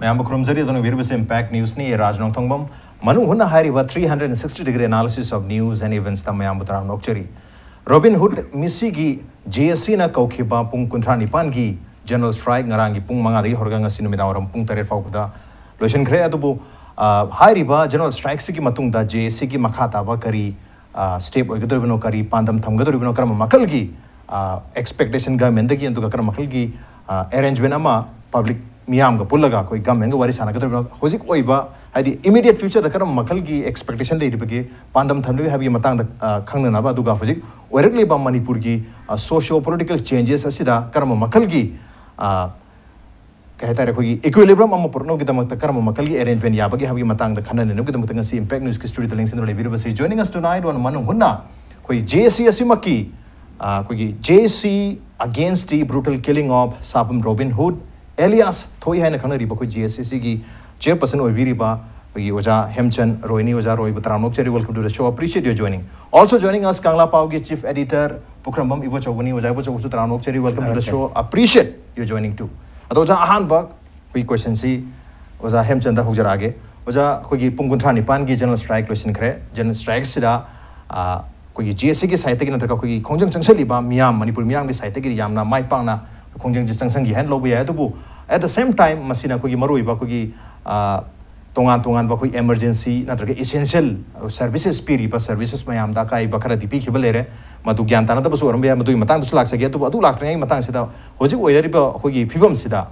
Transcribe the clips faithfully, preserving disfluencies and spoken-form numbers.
ꯃꯌꯥꯝꯕꯨ ꯈꯨꯔꯨꯝꯖꯔꯤ꯫ ꯑꯗꯨꯅ ꯎꯕꯤꯔꯤꯕꯁꯤ Impact Newsꯅꯤ꯫ ꯑꯩ ꯔꯥꯖ ꯅꯣꯡꯊꯣꯡꯕꯝ꯫ ꯃꯅꯨꯡ ꯍꯨꯠꯅ ꯍꯥꯏꯔꯤꯕ three hundred sixty degree analysis of news and eventsꯇ ꯃꯌꯥꯝꯕꯨ ꯇꯔꯥꯝꯅ ꯑꯣꯛꯆꯔꯤ꯫ ꯔꯣꯕꯤꯟ ꯍꯨꯗ ꯃꯤꯁꯤꯒꯤ ꯖꯦ ꯑꯦꯁ ꯁꯤꯅ ꯀꯧꯈꯤꯕ ꯄꯨꯡ ꯀꯨꯟꯊ꯭ꯔꯥ ꯅꯤꯄꯥꯟꯒꯤ general strike ꯉꯔꯥꯡꯒꯤ ꯄꯨꯡ ꯃꯉꯥꯗꯒꯤ ꯍꯧꯔꯒ ꯉꯁꯤ ꯅꯨꯃꯤꯗꯥꯡ ꯋꯥꯏꯔꯝ ꯄꯨꯡ ꯇꯔꯦꯠ ꯐꯥꯎꯕꯗ ꯂꯣꯏꯁꯤꯟꯈ꯭ꯔꯦ꯫ ꯑꯗꯨꯕꯨ, ꯑ, ꯍꯥꯏꯔꯤꯕ general strikeꯁꯤꯒꯤ ꯃꯇꯨꯡꯗ ꯖꯦ ꯑꯦꯁ ꯁꯤꯒꯤ ꯃꯈꯥ ꯇꯥꯕ ꯀꯔꯤ, ꯑ, step ꯑꯣꯏꯒꯗꯧꯔꯤꯕꯅꯣ, ꯀꯔꯤ ꯄꯥꯟꯗꯝ ꯊꯝꯒꯗꯧꯔꯤꯕꯅꯣ, ꯀꯔꯝꯕ ꯃꯈꯜꯒꯤ, ꯑ, expectationꯒ ꯃꯦꯟꯗꯒꯤ, ꯑꯗꯨꯒ ꯀꯔꯝꯕ ꯃꯈꯜꯒꯤ, ꯑ, arrangement ꯑꯃ public ꯃꯤꯌꯥꯝꯒ ꯄꯨꯜꯂꯒ ꯑꯩꯈꯣꯏ governmentꯒ ꯋꯥꯔꯤ ꯁꯥꯟꯅꯒꯗꯧꯔꯤꯕꯅꯣ, ꯍꯧꯖꯤꯛ ꯑꯣꯏꯕ, ꯍꯥꯏꯗꯤ, immediate futureꯗ ꯀꯔꯝꯕ ꯃꯈꯜꯒꯤ expectation ꯂꯩꯔꯤꯕꯒꯦ, ꯄꯥꯟꯗꯝ ꯊꯝꯂꯤꯕꯒꯦ ꯍꯥꯏꯕꯒꯤ ꯃꯇꯥꯡꯗ, ꯑ, ꯈꯪꯅꯅꯕ, ꯑꯗꯨꯒ ꯍꯧꯖꯤꯛ ꯑꯣꯏꯔꯛꯂꯤꯕ ꯃꯅꯤꯄꯨꯔꯒꯤ, ꯑ, socio political changes ꯑꯁꯤꯗ ꯀꯔꯝꯕ ꯃꯈꯜꯒꯤ, ꯑ, ꯀꯩ ꯍꯥꯏꯇꯥꯔꯦ, ꯑꯩꯈꯣꯏꯒꯤ equilibrium ꯑꯃ ꯄꯨꯔꯛꯅꯕꯒꯤꯗꯃꯛꯇ ꯀꯔꯝꯕ ꯃꯈꯜꯒꯤ arrangement ꯌꯥꯕꯒꯦ ꯍꯥꯏꯕꯒꯤ ꯃꯇꯥꯡꯗ ꯈꯟꯅꯅꯕꯒꯤꯗꯃꯛꯇ ꯉꯁꯤ Impact Newsꯀꯤ studioꯗ ꯂꯦꯡꯁꯤꯟꯗꯨꯅ ꯂꯩꯕꯤꯔꯤꯕꯁꯤ꯫ Joining us tonight on ꯃꯅꯨꯡ ꯍꯨꯠꯅ ꯑꯩꯈꯣꯏ ꯖꯦ ꯑꯦꯁ ꯁꯤ ꯑꯁꯤꯃꯛꯀꯤ, ꯑ, ꯑꯩꯈꯣꯏꯒꯤ J A C against the brutal killing of Sapam Robin Hood alias Thoi ꯍꯥꯏꯅ ꯈꯪꯅꯔꯤꯕ ꯑꯩꯈꯣꯏ ꯖꯦ ꯑꯦꯁ ꯁꯤꯒꯤ chairperson ꯑꯣꯏꯕꯤꯔꯤꯕ ꯑꯩꯈꯣꯏꯒꯤ ꯑꯣꯖꯥ ꯍꯦꯝꯆꯟ ꯔꯣꯏꯅꯤ꯫ ꯑꯣꯖꯥ ꯔꯣꯏꯕꯨ ꯇꯔꯥꯝꯅ ꯑꯣꯛꯆꯔꯤ꯫ Welcome to the show. Appreciate your joining. Also joining us, ꯀꯪꯂꯥ ꯄꯥꯎꯒꯤ chief editor ꯄꯨꯈ꯭ꯔꯝꯕꯝ ꯏꯕꯣꯆꯧꯕꯅꯤ꯫ ꯑꯣꯖꯥ ꯏꯕꯣꯆꯧꯕꯁꯨ ꯇꯔꯥꯝꯅ ꯑꯣꯛꯆꯔꯤ꯫ Welcome to the show. Appreciate your joining too. ꯑꯗꯣ ꯑꯣꯖꯥ, ꯑꯍꯥꯟꯕ ꯑꯩꯈꯣꯏꯒꯤ questionꯁꯤ ꯑꯣꯖꯥ ꯍꯦꯝꯆꯟꯗ ꯍꯧꯖꯔꯛꯑꯒꯦ꯫ ꯑꯣꯖꯥ, ꯑꯩꯈꯣꯏꯒꯤ ꯄꯨꯡ ꯀꯨꯟꯊ꯭ꯔꯥ ꯅꯤꯄꯥꯟꯒꯤ general strike ꯂꯣꯏꯁꯤꯟꯈ꯭ꯔꯦ꯫ General strikeꯁꯤꯗ, ꯑ, ꯑꯩꯈꯣꯏꯒꯤ ꯖꯦ ꯑꯦꯁ ꯁꯤꯒꯤ sideꯇꯒꯤ ꯅꯠꯇ꯭ꯔꯒ ꯑꯩꯈꯣꯏꯒꯤ ꯈꯣꯡꯖꯪ ꯆꯪꯁꯤꯜꯂꯤꯕ ꯃꯤꯌꯥꯝ, ꯃꯅꯤꯄꯨꯔ ꯃꯤꯌꯥꯝꯒꯤ sideꯇꯒꯤꯗꯤ ꯌꯥꯝꯅ ꯃꯥꯏ ꯄꯥꯛꯅ ꯈꯣꯡꯖꯪꯁꯤ ꯆꯪꯁꯟꯈꯤ ꯍꯥꯏꯅ ꯂꯧꯕ ꯌꯥꯏ꯫ ꯑꯗꯨꯕꯨ at the same time ꯃꯁꯤꯅ ꯑꯩꯈꯣꯏꯒꯤ ꯃꯔꯨꯑꯣꯏꯕ ꯑꯩꯈꯣꯏꯒꯤ, ꯑ, ꯇꯣꯉꯥꯟ ꯇꯣꯉꯥꯟꯕ ꯑꯩꯈꯣꯏ emergency ꯅꯠꯇ꯭ꯔꯒ essential services ꯄꯤꯔꯤꯕ services ꯃꯌꯥꯝꯗ ꯑꯀꯥꯏꯕ ꯈꯔꯗꯤ ꯄꯤꯈꯤꯕ ꯂꯩꯔꯦ꯫ ꯃꯗꯨ ꯒ꯭ꯌꯥꯟ ꯇꯥꯅꯗꯕꯁꯨ ꯑꯣꯏꯔꯝꯕ ꯌꯥꯏ, ꯃꯗꯨꯒꯤ ꯃꯇꯥꯡꯗꯁꯨ ꯂꯥꯛꯆꯒꯦ꯫ ꯑꯗꯨꯕꯨ ꯑꯗꯨ ꯂꯥꯛꯇ꯭ꯔꯤꯉꯩꯒꯤ ꯃꯇꯥꯡꯁꯤꯗ ꯍꯧꯖꯤꯛ ꯑꯣꯏꯔꯤꯕ ꯑꯩꯈꯣꯏꯒꯤ ꯐꯤꯕꯝꯁꯤꯗ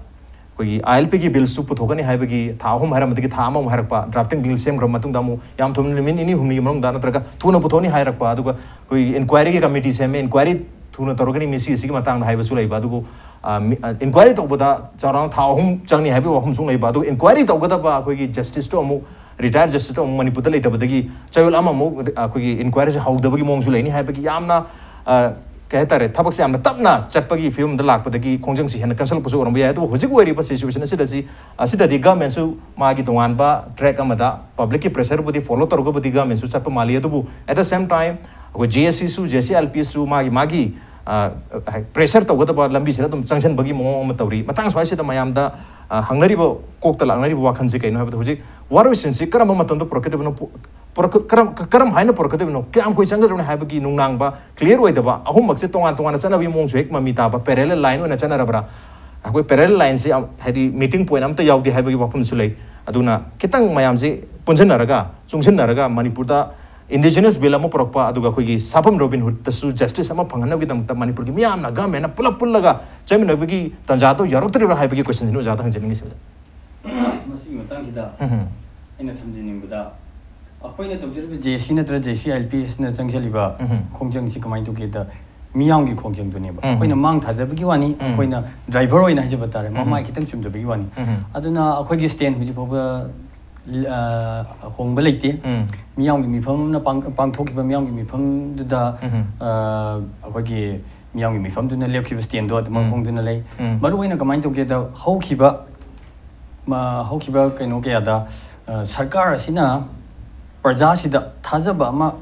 ꯑꯩꯈꯣꯏꯒꯤ I L Pꯒꯤ billꯁꯨ ꯄꯨꯊꯣꯛꯀꯅꯤ ꯍꯥꯏꯕꯒꯤ ꯊꯥ ꯑꯍꯨꯝ ꯍꯥꯏꯔꯝꯕꯗꯒꯤ ꯊꯥ ꯑꯃꯃꯨꯛ ꯍꯥꯏꯔꯛꯄ, drafting bill ꯁꯦꯝꯈ꯭ꯔꯕ ꯃꯇꯨꯡꯗ ꯑꯃꯨꯛ ꯌꯥꯝ ꯊꯨꯅ ꯅꯨꯃꯤꯠ ꯅꯤꯅꯤ ꯍꯨꯝꯅꯤꯒꯤ ꯃꯅꯨꯡꯗ ꯅꯠꯇ꯭ꯔꯒ ꯊꯨꯅ ꯄꯨꯊꯣꯛꯅꯤ ꯍꯥꯏꯔꯛꯄ, ꯑꯗꯨꯒ ꯑꯩꯈꯣꯏꯒꯤ inquiryꯒꯤ committee ꯁꯦꯝꯃꯦ, inquiry ꯊꯨꯅ ꯇꯧꯔꯒꯅꯤ ꯃꯤꯁꯤ ꯑꯁꯤꯒꯤ ꯃꯇꯥꯡꯗ ꯍꯥꯏꯕꯁꯨ ꯂꯩꯕ꯫ ꯑꯗꯨꯕꯨ, ꯑ, ꯃꯤ-, ꯑ, inquiry ꯇꯧꯕꯗ ꯆꯥꯎꯔꯥꯛꯅ ꯊꯥ ꯑꯍꯨꯝ ꯆꯪꯅꯤ ꯍꯥꯏꯕꯒꯤ ꯋꯥꯐꯝꯁꯨ ꯂꯩꯕ꯫ ꯑꯗꯨꯒ inquiry ꯇꯧꯒꯗꯕ ꯑꯩꯈꯣꯏꯒꯤ justiceꯇꯣ ꯑꯃꯨꯛ, retired justiceꯇꯣ ꯑꯃꯨꯛ ꯃꯅꯤꯄꯨꯔꯗ ꯂꯩꯇꯕꯗꯒꯤ ꯆꯌꯣꯜ ꯑꯃꯃꯨꯛ ꯑꯩꯈꯣꯏꯒꯤ inquiryꯁꯦ ꯍꯧꯗꯕꯒꯤ ꯃꯑꯣꯡꯁꯨ ꯂꯩꯅꯤ ꯍꯥꯏꯕꯒꯤ ꯌꯥꯝꯅ, ꯑ, ꯀꯩ ꯍꯥꯏꯇꯥꯔꯦ, ꯊꯕꯛꯁꯦ ꯌꯥꯝꯅ ꯇꯞꯅ ꯆꯠꯄꯒꯤ ꯐꯤꯕꯝꯗ ꯂꯥꯛꯄꯗꯒꯤ ꯈꯣꯡꯖꯪꯁꯤ ꯍꯦꯟꯅ ꯀꯟꯁꯤꯜꯂꯛꯄꯁꯨ ꯑꯣꯏꯔꯝꯕ ꯌꯥꯏ꯫ ꯑꯗꯨꯕꯨ ꯍꯧꯖꯤꯛ ꯑꯣꯏꯔꯤꯕ situation ꯑꯁꯤꯗꯗꯤ, ꯑꯁꯤꯗꯗꯤ governmentꯁꯨ ꯃꯥꯒꯤ ꯇꯣꯉꯥꯟꯕ track ꯑꯃꯗ publicꯀꯤ pressureꯕꯨꯗꯤ follow ꯇꯧꯔꯒꯕꯨꯗꯤ governmentꯁꯨ ꯆꯠꯄ ꯃꯥꯜꯂꯤ꯫ ꯑꯗꯨꯕꯨ at the same time ꯑꯩꯈꯣꯏ J A Cꯁꯨ, J C I L Pꯁꯨ ꯃꯥꯒꯤ, ꯃꯥꯒꯤ, ꯑ, pressure ꯇꯧꯒꯗꯕ ꯂꯝꯕꯤꯁꯤꯗ ꯑꯗꯨꯝ ꯆꯪꯁꯤꯟꯕꯒꯤ ꯃꯑꯣꯡ ꯑꯃ ꯇꯧꯔꯤ꯫ ꯃꯇꯥꯡ ꯁ꯭ꯋꯥꯏꯁꯤꯗ ꯃꯌꯥꯝꯗ, ꯑ, ꯍꯪꯅꯔꯤꯕ, ꯀꯣꯛꯇ ꯂꯥꯛꯅꯔꯤꯕ ꯋꯥꯈꯜꯁꯤ ꯀꯩꯅꯣ ꯍꯥꯏꯕꯗ, ꯍꯧꯖꯤꯛ ꯋꯥꯔꯣꯏꯁꯤꯟꯁꯤ ꯀꯔꯝꯕ ꯃꯇꯝꯗ ꯄꯨꯔꯛꯀꯗꯕꯅꯣ, ꯄꯨ-, ꯄꯨꯔꯛꯀ-, ꯀꯔꯝ-, ꯀ-, ꯀꯔꯝ ꯍꯥꯏꯅ ꯄꯨꯔꯛꯀꯗꯕꯅꯣ, ꯀꯌꯥꯝ ꯀꯨꯏ ꯆꯪꯒꯗꯕꯅꯣ ꯍꯥꯏꯕꯒꯤ ꯅꯨꯡꯅꯥꯡꯕ, clear ꯑꯣꯏꯗꯕ, ꯑꯍꯨꯝꯃꯛꯁꯦ ꯇꯣꯉꯥꯟ ꯇꯣꯉꯥꯟꯅ ꯆꯠꯅꯕꯒꯤ ꯃꯑꯣꯡꯁꯨ ꯍꯦꯛ ꯃꯃꯤ ꯇꯥꯕ, parallel line ꯑꯣꯏꯅ ꯆꯠꯅꯔꯕ꯭ꯔꯥ? ꯑꯩꯈꯣꯏ parallel lineꯁꯤ ꯌꯥꯝ, ꯍꯥꯏꯗꯤ meeting point ꯑꯝꯇ ꯌꯥꯎꯗꯦ ꯍꯥꯏꯕꯒꯤ ꯋꯥꯐꯝꯁꯨ ꯂꯩ꯫ ꯑꯗꯨꯅ ꯈꯤꯇꯪ ꯃꯌꯥꯝꯁꯤ ꯄꯨꯟꯁꯤꯟꯅꯔꯒ, ꯆꯨꯡꯁꯤꯟꯅꯔꯒ ꯃꯅꯤꯄꯨꯔꯗ indigenous bill ꯑꯃ ꯄꯨꯔꯛꯄ, ꯑꯗꯨꯒ ꯑꯩꯈꯣꯏꯒꯤ ꯁꯥꯐꯝ ꯔꯣꯕꯤꯟ ꯍꯨꯗꯇꯁꯨ justice ꯑꯃ ꯐꯪꯍꯟꯅꯕꯒꯤꯗꯃꯛꯇ ꯃꯅꯤꯄꯨꯔꯒꯤ ꯃꯤꯌꯥꯝꯅ, governmentꯅ ꯄꯨꯂꯞ ꯄꯨꯜꯂꯒ ꯆꯠꯃꯤꯟꯅꯕꯒꯤ ꯇꯥꯟꯖꯥꯗꯣ ꯌꯧꯔꯛꯇ꯭ꯔꯤꯕ꯭ꯔꯥ ꯍꯥꯏꯕꯒꯤ questionꯁꯤꯅꯤ ꯑꯣꯖꯥꯗ ꯍꯪꯖꯅꯤꯡꯉꯤꯁꯦ, ꯑꯣꯖꯥ꯫ ꯃꯁꯤꯒꯤ ꯃꯇꯥꯡꯁꯤꯗ ꯎꯝ꯫ ꯑꯩꯅ ꯊꯝꯖꯅꯤꯡꯕꯗ, ꯑꯩꯈꯣꯏꯅ ꯇꯧꯖꯔꯤꯕ ꯖꯦ ꯁꯤ ꯅꯠꯇ꯭ꯔꯒ J C I L P ꯑꯦꯁꯅ ꯆꯪꯁꯤꯜꯂꯤꯕ ꯎꯝ꯫ ꯈꯣꯡꯖꯪꯁꯤ ꯀꯃꯥꯏꯅ ꯇꯧꯒꯦꯗ, ꯃꯤꯌꯥꯝꯒꯤ ꯈꯣꯡꯖꯪꯗꯨꯅꯦꯕ꯫ ꯎꯝ꯫ ꯑꯩꯈꯣꯏꯅ ꯃꯥꯡ ꯊꯥꯖꯕꯒꯤ ꯋꯥꯅꯤ, ꯎꯝ꯫ ꯑꯩꯈꯣꯏꯅ driver ꯑꯣꯏꯅ ꯍꯥꯏꯖꯕ ꯇꯥꯔꯦ, ꯎꯝ꯫ ꯃꯃꯥꯏ ꯈꯤꯇꯪ ꯆꯨꯝꯗꯕꯒꯤ ꯋꯥꯅꯤ꯫ ꯎꯝ꯫ ꯑꯗꯨꯅ ꯑꯩꯈꯣꯏꯒꯤ stand ꯍꯧꯖꯤꯛ ꯐꯥꯎꯕ, ꯑ, ꯍꯣꯡꯕ ꯂꯩꯇꯦ꯫ ꯎꯝ꯫ ꯃꯤꯌꯥꯝꯒꯤ ꯃꯤꯐꯝ ꯑꯃꯅ ꯄꯥꯡ-, ꯄꯥꯡꯊꯣꯛꯈꯤꯕ ꯃꯤꯌꯥꯝꯒꯤ ꯃꯤꯐꯝꯗꯨꯗ, ꯎꯝ꯫ ꯑ, ꯑꯩꯈꯣꯏꯒꯤ ꯃꯤꯌꯥꯝꯒꯤ ꯃꯤꯐꯝꯗꯨꯅ ꯂꯦꯞꯈꯤꯕ standꯗꯣ ꯑꯗꯨꯃꯛ ꯎꯝ꯫ ꯍꯣꯡꯗꯨꯅ ꯂꯩ꯫ ꯎꯝ꯫ ꯃꯔꯨ ꯑꯣꯏꯅ ꯀꯃꯥꯏꯅ ꯇꯧꯒꯦꯗ, ꯍꯧꯈꯤꯕ, ꯃ-, ꯍꯧꯈꯤꯕ ꯀꯩꯅꯣ ꯀꯌꯥꯗ, ꯑ, ꯁꯔꯀꯥꯔ ꯑꯁꯤꯅ ꯄ꯭ꯔꯖꯥꯁꯤꯗ ꯊꯥꯖꯕ ꯑꯃ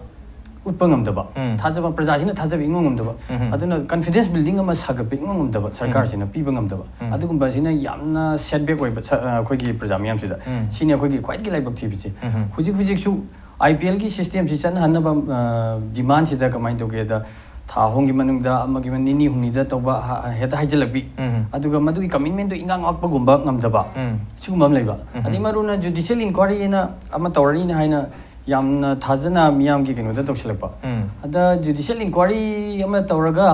ꯎꯠꯄ ꯉꯝꯗꯕ, ꯎꯝ꯫ ꯊꯥꯖꯕ, ꯄ꯭ꯔꯖꯥꯁꯤꯅ ꯊꯥꯖꯕ ꯏꯪꯉꯝ ꯉꯝꯗꯕ, ꯎꯝ꯫ ꯑꯗꯨꯅ confidence building ꯑꯃ ꯁꯥꯒꯠꯄ ꯏꯉꯝ ꯉꯝꯗꯕ, ꯁꯔꯀꯥꯔꯁꯤꯅ ꯄꯤꯕ ꯉꯝꯗꯕ, ꯎꯝ꯫ ꯑꯗꯨꯒꯨꯝꯕꯁꯤꯅ ꯌꯥꯝꯅ setback ꯑꯣꯏꯕ ꯁ-, ꯑ, ꯑꯩꯈꯣꯏꯒꯤ ꯄ꯭ꯔꯖꯥ ꯃꯤꯌꯥꯝꯁꯤꯗ꯫ ꯎꯝ꯫ ꯁꯤꯅꯤ ꯑꯩꯈꯣꯏꯒꯤ ꯈ꯭ꯋꯥꯏꯗꯒꯤ ꯂꯥꯏꯕꯛ ꯊꯤꯕꯁꯦ꯫ ꯎꯝ꯫ ꯍꯧꯖꯤꯛ ꯍꯧꯖꯤꯛꯁꯨ ꯑꯥꯏ ꯄꯤ ꯑꯦꯜꯒꯤ systemꯁꯤ ꯆꯠꯅꯍꯟꯅꯕ, ꯑ, demandꯁꯤꯗ ꯀꯃꯥꯏꯅ ꯇꯧꯒꯦꯗ, ꯊꯥ ꯑꯍꯨꯝꯒꯤ ꯃꯅꯨꯡꯗ, ꯑꯃꯒꯤ ꯃꯅꯨꯡ, ꯅꯤꯅꯤ ꯍꯨꯝꯅꯤꯗ ꯇꯧꯕ, ꯍ-, ꯍꯦꯛꯇ ꯍꯥꯏꯖꯤꯜꯂꯛꯄꯤ꯫ ꯎꯝ꯫ ꯑꯗꯨꯒ ꯃꯗꯨꯒꯤ commitmentꯗꯣ ꯏꯉꯥꯛ ꯉꯥꯛꯄꯒꯨꯝꯕ ꯉꯝꯗꯕ, ꯎꯝ꯫ ꯁꯤꯒꯨꯝꯕ ꯑꯃ ꯂꯩꯕ꯫ ꯎꯝ꯫ ꯑꯗꯩ ꯃꯔꯨ ꯑꯣꯏꯅ judicial inquiry ꯍꯥꯏꯅ ꯑꯃ ꯇꯧꯔꯅꯤꯅ ꯍꯥꯏꯅ ꯌꯥꯝꯅ ꯊꯥꯖꯅ ꯃꯤꯌꯥꯝꯒꯤ ꯀꯩꯅꯣꯗ ꯇꯧꯁꯤꯜꯂꯛꯄ꯫ ꯎꯝ꯫ ꯑꯗ judicial inquiry ꯑꯃ ꯇꯧꯔꯒ